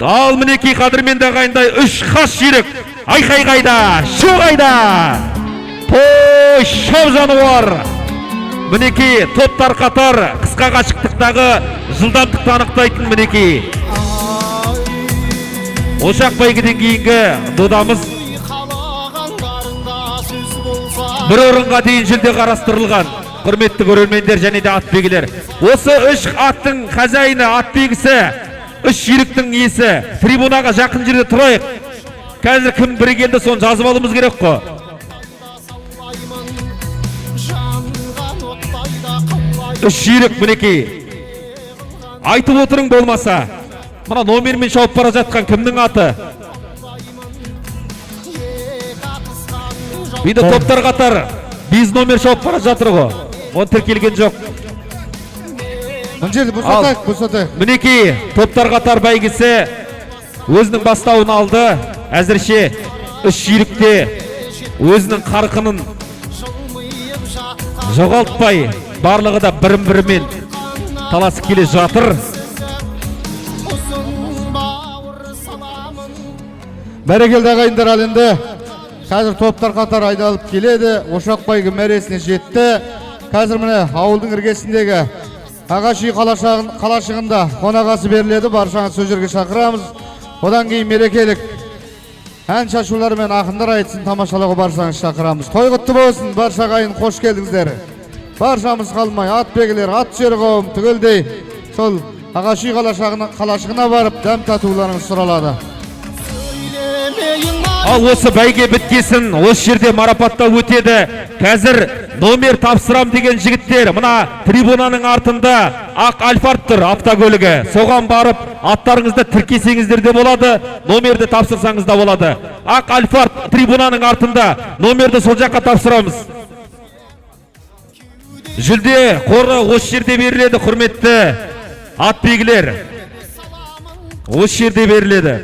Ал мінекей, қадірменді ағайындай, үш қас жүйрік. Айқай қайда, шу қайда? Той, шап жануар. Мінекей, топтар қатар қысқа қашықтықтағы жылдамдықты анықтайтын мінекей. Ошақ бәйгеден кейінгі додамыз бір орынға дейін жүлде қарастырылған. Құрметті көрермендер және де ат бегілер. Осы үш аттың хозяины, ат бегісі, үш жүйріктің иесі. Трибунаға жақын жерде тұрайық. Қазір кім бірі келді, соны жазып алуымыз керек қой. Үш жүйрік мінекей. Айтып отырың болмаса. Мына номермен шауып бара жатқан кімнің аты? Енді топтар қатар 5 номер шауып бара жатыр ғой. Оны тіркелген жоқ. Мына жерді босатайық, босатайық. Мінекей, топтар қатар бәйгесі өзінің бастауын алды. Әзірше үш жүйрікте өзінің қарқынын жоғалтпай, барлығы да бірін-бірімен таласып келе жатыр. Бәрекелді ағайындар, ал енді қазір топтар қатар айдалып келеді. Ошақ бәйгі мәресіне жетті. Қазір міне ауылдың іргесіндегі ағаш үй қалашығында қонақасы беріледі. Баршаңызды сол жерге шақырамыз. Одан кейін мерекелік ән шашулар мен ақындар айтысын тамашалауға баршаңызды шақырамыз. Той құтты болсын, барша ағайын, қош келдіңіздер. Баршамыз қалмай, ат бегілер, ат сүйер қауым түгелдей сол ағаш үй қалашығына барып дәм татуларыңыз сұралады. Ал осы бәйге біткесін, осы жерде марапаттау өтеді. Қазір номер тапсырам деген жігіттер, мына трибунаның артында ақ Альфард тұр, автокөлігі. Соған барып аттарыңызды тіркесеңіздер де болады, номерді тапсырсаңыз да болады. Ақ Альфард трибунаның артында, номерді сол жаққа тапсырамыз. Жүлде қоры осы жерде беріледі, құрметті ат бегілер. Осы жерде беріледі.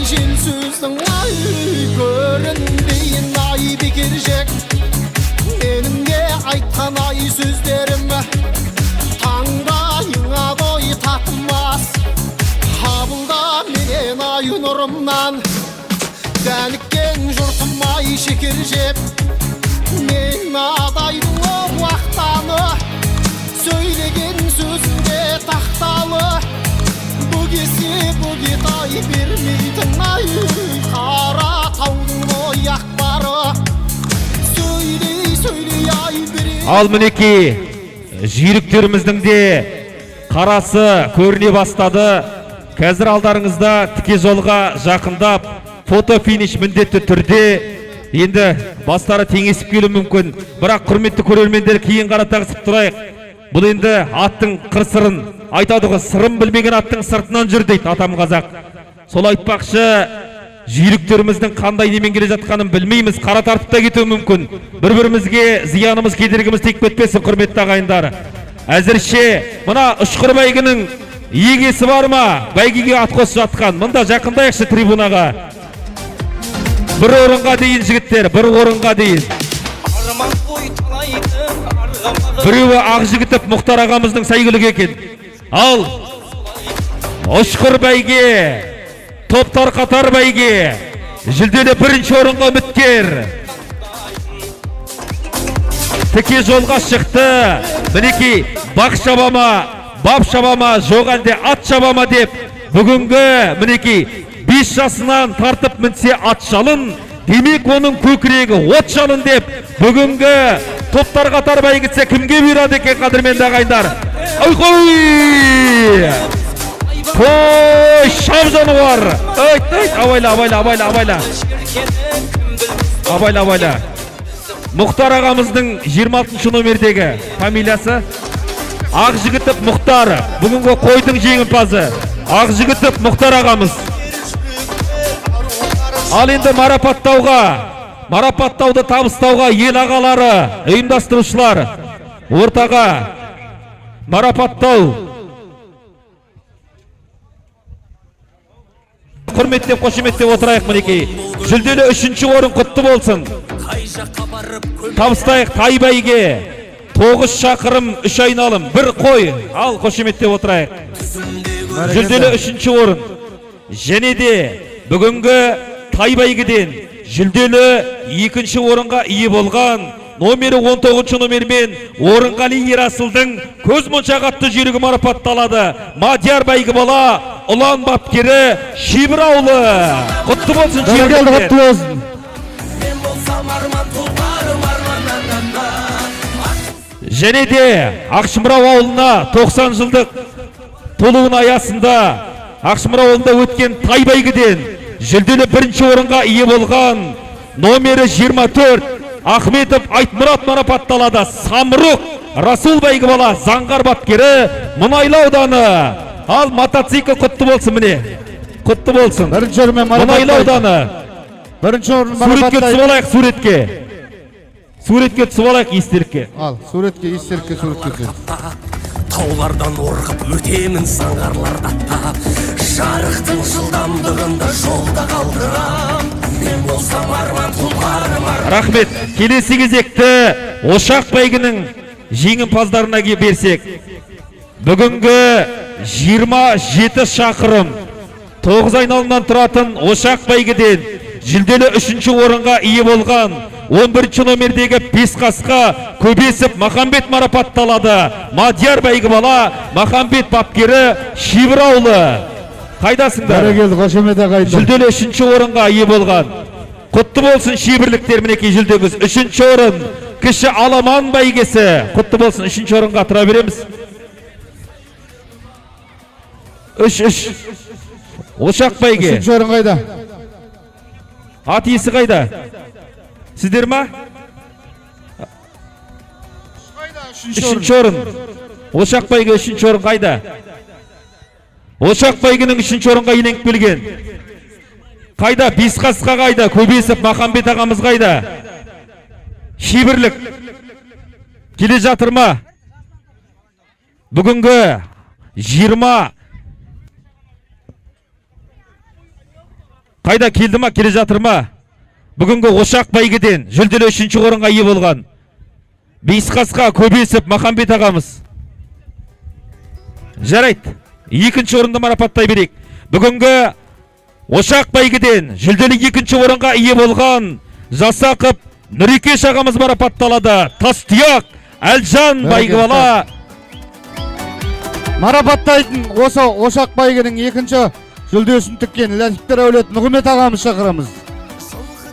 Жел сөздің ай көрінбейін ай бекер жек, менің де айтқан ай сөздерім таңдайыңа бой татымас. Қабылда менен ай нұрымнан дәніккен жұртым ай шекер жеп, мен адайдың уақтаны сөйлеген сөзімде тақталы. Бөгесе бөгет ай бермейтін ай қара таудың ой ақпары сөйлей сөйлей ай бере. Ал мінекей, жүйріктеріміздің де қарасы көріне бастады. Қазір алдарыңызда тіке жолға жақындап фото финиш міндетті түрде. Енді бастары теңесіп келуі мүмкін. Бірақ құрметті көрермендер, кейін қарата қысып тұрайық. Бұл енді аттың қыр сырын айтады ғой, сырын білмеген аттың сыртынан жүр дейді атам қазақ. Сол айтпақшы, жүйріктеріміздің қандай немен келе жатқанын білмейміз, қара тартып та кетуі мүмкін. Бір-бірімізге зиянымыз, кедергіміз тиіп кетпесін, құрметті ағайындар. Әзірше мына ұшқыр бәйгінің Егесі бар ма? Бәйгеге ат қосып жатқан. Мында жақындайықшы трибунаға. Бір орынға дейін жігіттер, бір орынға дейін. Біреуі Ақжігітов Мұхтар ағамыздың сәйгүлігі екен. Ал ұшқыр бәйге, топтар қатар бәйге, жүлделі бірінші орынға үміткер. Тіке жолға шықты. Мінекей, бақ шаба ма, бап шаба ма, жоқ әлде ат шаба ма деп бүгінгі мінекей 5 жасынан тартып мінсе ат жалын, демек оның көкірегі от жалын деп бүгінгі топтар қатар бәйгесі кімге бұйырады екен, қадірменді ағайындар? Ой, қой, шап жануар! Ой, абайла, абайла, абайла, абайла. Абайла, абайла. Мұхтар ағамыздың 26 номердегі фамилиясы Ақжігітов Мұхтар. Бүгінгі қойдың жеңімпазы Ақжігітов Мұхтар ағамыз. Ал енді марапаттауға, марапаттауды табыстауға ел ағалары, ұйымдастырушылар ортаға марапаттау. Құрметтеп, қошеметтеп отырайық мінекей. Жүлделі 3-ші орын құтты болсын. Табыстайық тай бәйге. 9 шақырым 3 айналым, бір қой. Ал қошеметтеп отырайық. Жүлделі 3-ші орын. Және де бүгінгі тай бәйгеден жүлделі 2-ші орынға ие болған номері 19 номермен Орынғали Ерасылдың көз моншақ атты жүйрігі марапатталады. Мадияр бәйгі бала, Ұлан бапкері, Шебір ауылы. Құтты болсын, Бәрекелді, құтты болсын. Және де Ақшымырау ауылына 90 жылдық толуының аясында Ақшымырау ауылында өткен тай бәйгеден жүлделі 1-ші орынға ие болған номері 24 Ахметов Айтмұрат марапатталады. Самұрық Расул бәйгі бала, Заңғар бапкері, Мұнайлы ауданы. Ал мотоцикл құтты болсын міне. Құтты болсын. Бірінші орынмен Мұнайлы ауданы. Бірінші орын Суретке түсіп алайық, суретке. Суретке түсіп алайық, естелікке. Ал, суретке, естелікке, суретке түсіп. Таулардан орғып өтемін заңғарларды аттап, жарықтың жылдамдығында жолда қалдырам. Мен болсам арман тұлпарым арман. Рахмет. Келесі кезекті Ошақ бәйгінің жеңімпаздарына берсек. Бүгінгі 27 шақырым 9 айналымнан тұратын Ошақ бәйгеден жүлделі 3-ші орынға ие болған 11 номердегі 5 қасқа Көбесов Махамбет марапатталады. Мадияр бәйгі бала, Махамбет бапкері, Шебір ауылы. Қайдасыңдар? Бәрекелді, қошемет ағайындар. Жүлделі 3-ші орынға ие болған. Құтты болсын шебірліктер, мінекей жүлдеңіз. 3-ші орын кіші аламан бәйгесі. Құтты болсын, 3-ші орынға тұра береміз. 3-3. Ошақ бәйге. 3-ші орын қайда? Ат иесі қайда? Сіздер ма? 3-ші орын. Ошақ бәйге 3-ші орын қайда? Ошақ бәйгенің 3-ші орынға иеленіп келген. Қайда? 5 қасқа қайда? Көбесов Махамбет ағамыз қайда? Шебірлік келе жатыр ма? Бүгінгі 20 қайда, келді ма, келе жатыр ма? Бүгінгі Ошақ бәйгеден жүлделі 3-ші орынға ие болған 5 қасқа Көбесов Махамбет ағамыз. Жарайды, 2-ші орынды марапаттай берейік. Бүгінгі Ошақ бәйгеден жүлделі 2-ші орынға ие болған Жасақов Нұрекеш ағамыз марапатталады. Тастұяқ Әлжан бәйгі бала. Марапаттайтын осы Ошақ бәйгенің 2-ші жүлдесін тіккен Ләтіптер әулет Нығмет ағамыз шақырамыз.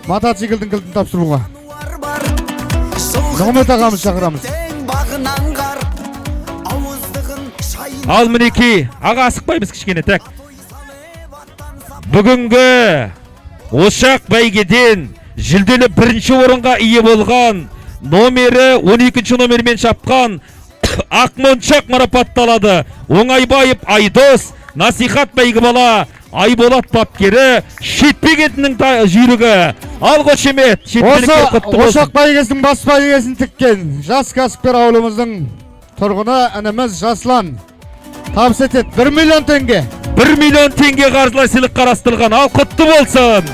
Мотоциклдің кілтін тапсыруға. Нығмет ағамыз шақырамыз. Ал мінекей, аға асықпаймыз кішкене, так. Бүгінгі Ошақ бәйгеден жүлделі 1-ші орынға ие болған номері 12 номермен шапқан Ақмоншақ марапатталады. Оңайбаев Айдос, Насихат бәйгі бала, Айболат бапкері, Шетпе кентінің жүйрігі. Ал қошемет, шетпеліктер құтты болсын. Ошақ бәйгесінің бас бәйгесін тіккен жас кәсіпкер ауылымыздың тұрғыны ініміз Жаслан. Табыс етеді 1 миллион теңге. 1 миллион теңге қаржылай сыйлық қарастырылған. Ал құтты болсын.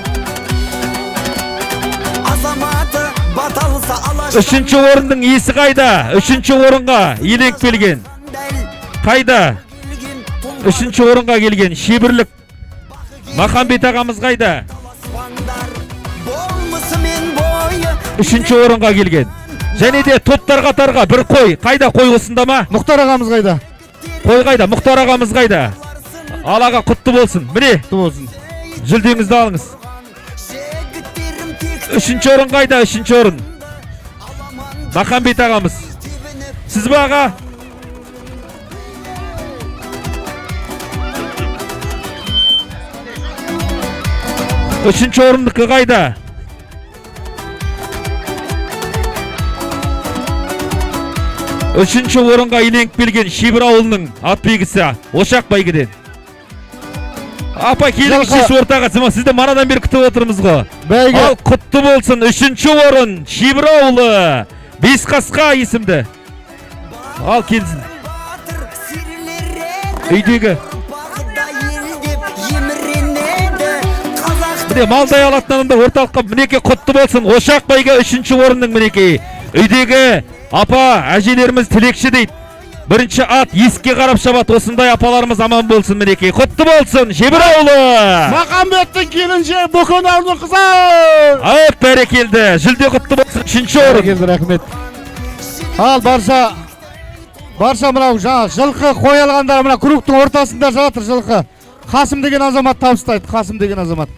Азаматы баталса алаш. Үшінші орынның иесі қайда? Үшінші орынға иеленіп келген. Қайда? Үшінші орынға келген шеберлік Махамбет ағамыз қайда? Болмысымен бойы. Үшінші орынға келген. Және де топтар қатарға бір қой. Қайда, қой осында ма? Мұхтар ағамыз қайда? Қой қайда? Мұхтар ағамыз қайда? Ал аға, құтты болсын. Міне. Құтты болсын. Жүлдеңізді алыңыз. Үшінші орын қайда? Үшінші орын. Махамбет ағамыз. Сіз бе, аға? Үшінші орындікі қайда? Үшінші орынға иеленіп келген Шебір ауылының ат белгісі Ошақ бәйгеден. Апа, келіңізші ортаға. Сізді манадан бері күтіп отырмыз ғой. Бәйге. Ал құтты болсын, үшінші орын Шебір ауылы. Бес қасқа есімді. Ал келсін. Үйдегі. Міне, малдай алатын адамдар орталыққа, мінекей, құтты болсын. Ошақ бәйге үшінші орынның, мінекей. Үйдегі апа, әжелеріміз тілекші дейді. Бірінші ат есікке қарап шабады. Осындай апаларымыз аман болсын, мінекей. Құтты болсын, Жебір ауылы. Махамбеттің келіншегі, Бөкен ауылының қызы. Ап, бәрекелді. Жүлде құтты болсын, үшінші орын. Бәрекелді, рахмет. Ал барша, барша мынау жаңа жылқы қой алғандар мына кругтың ортасында жатыр жылқы. Қасым деген азамат табыстайды, Қасым деген азамат.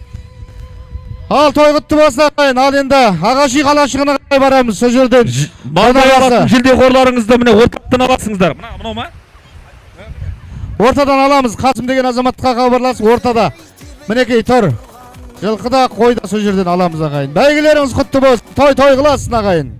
Ал той құтты болсын, ағайын. Ал енді Ағаш үй қалашығына қарай барамыз, сол жерден. Малдай алатын жүлдеқорларыңызды міне орталықтан аласыңыздар. Мына мынау ма? Ортадан аламыз. Қасым деген азаматқа хабарласып, ортада. Мінекей тұр. Жылқы да, қой да сол жерден аламыз, ағайын. Бәйгелеріңіз құтты болсын. Той той қыласың, ағайын.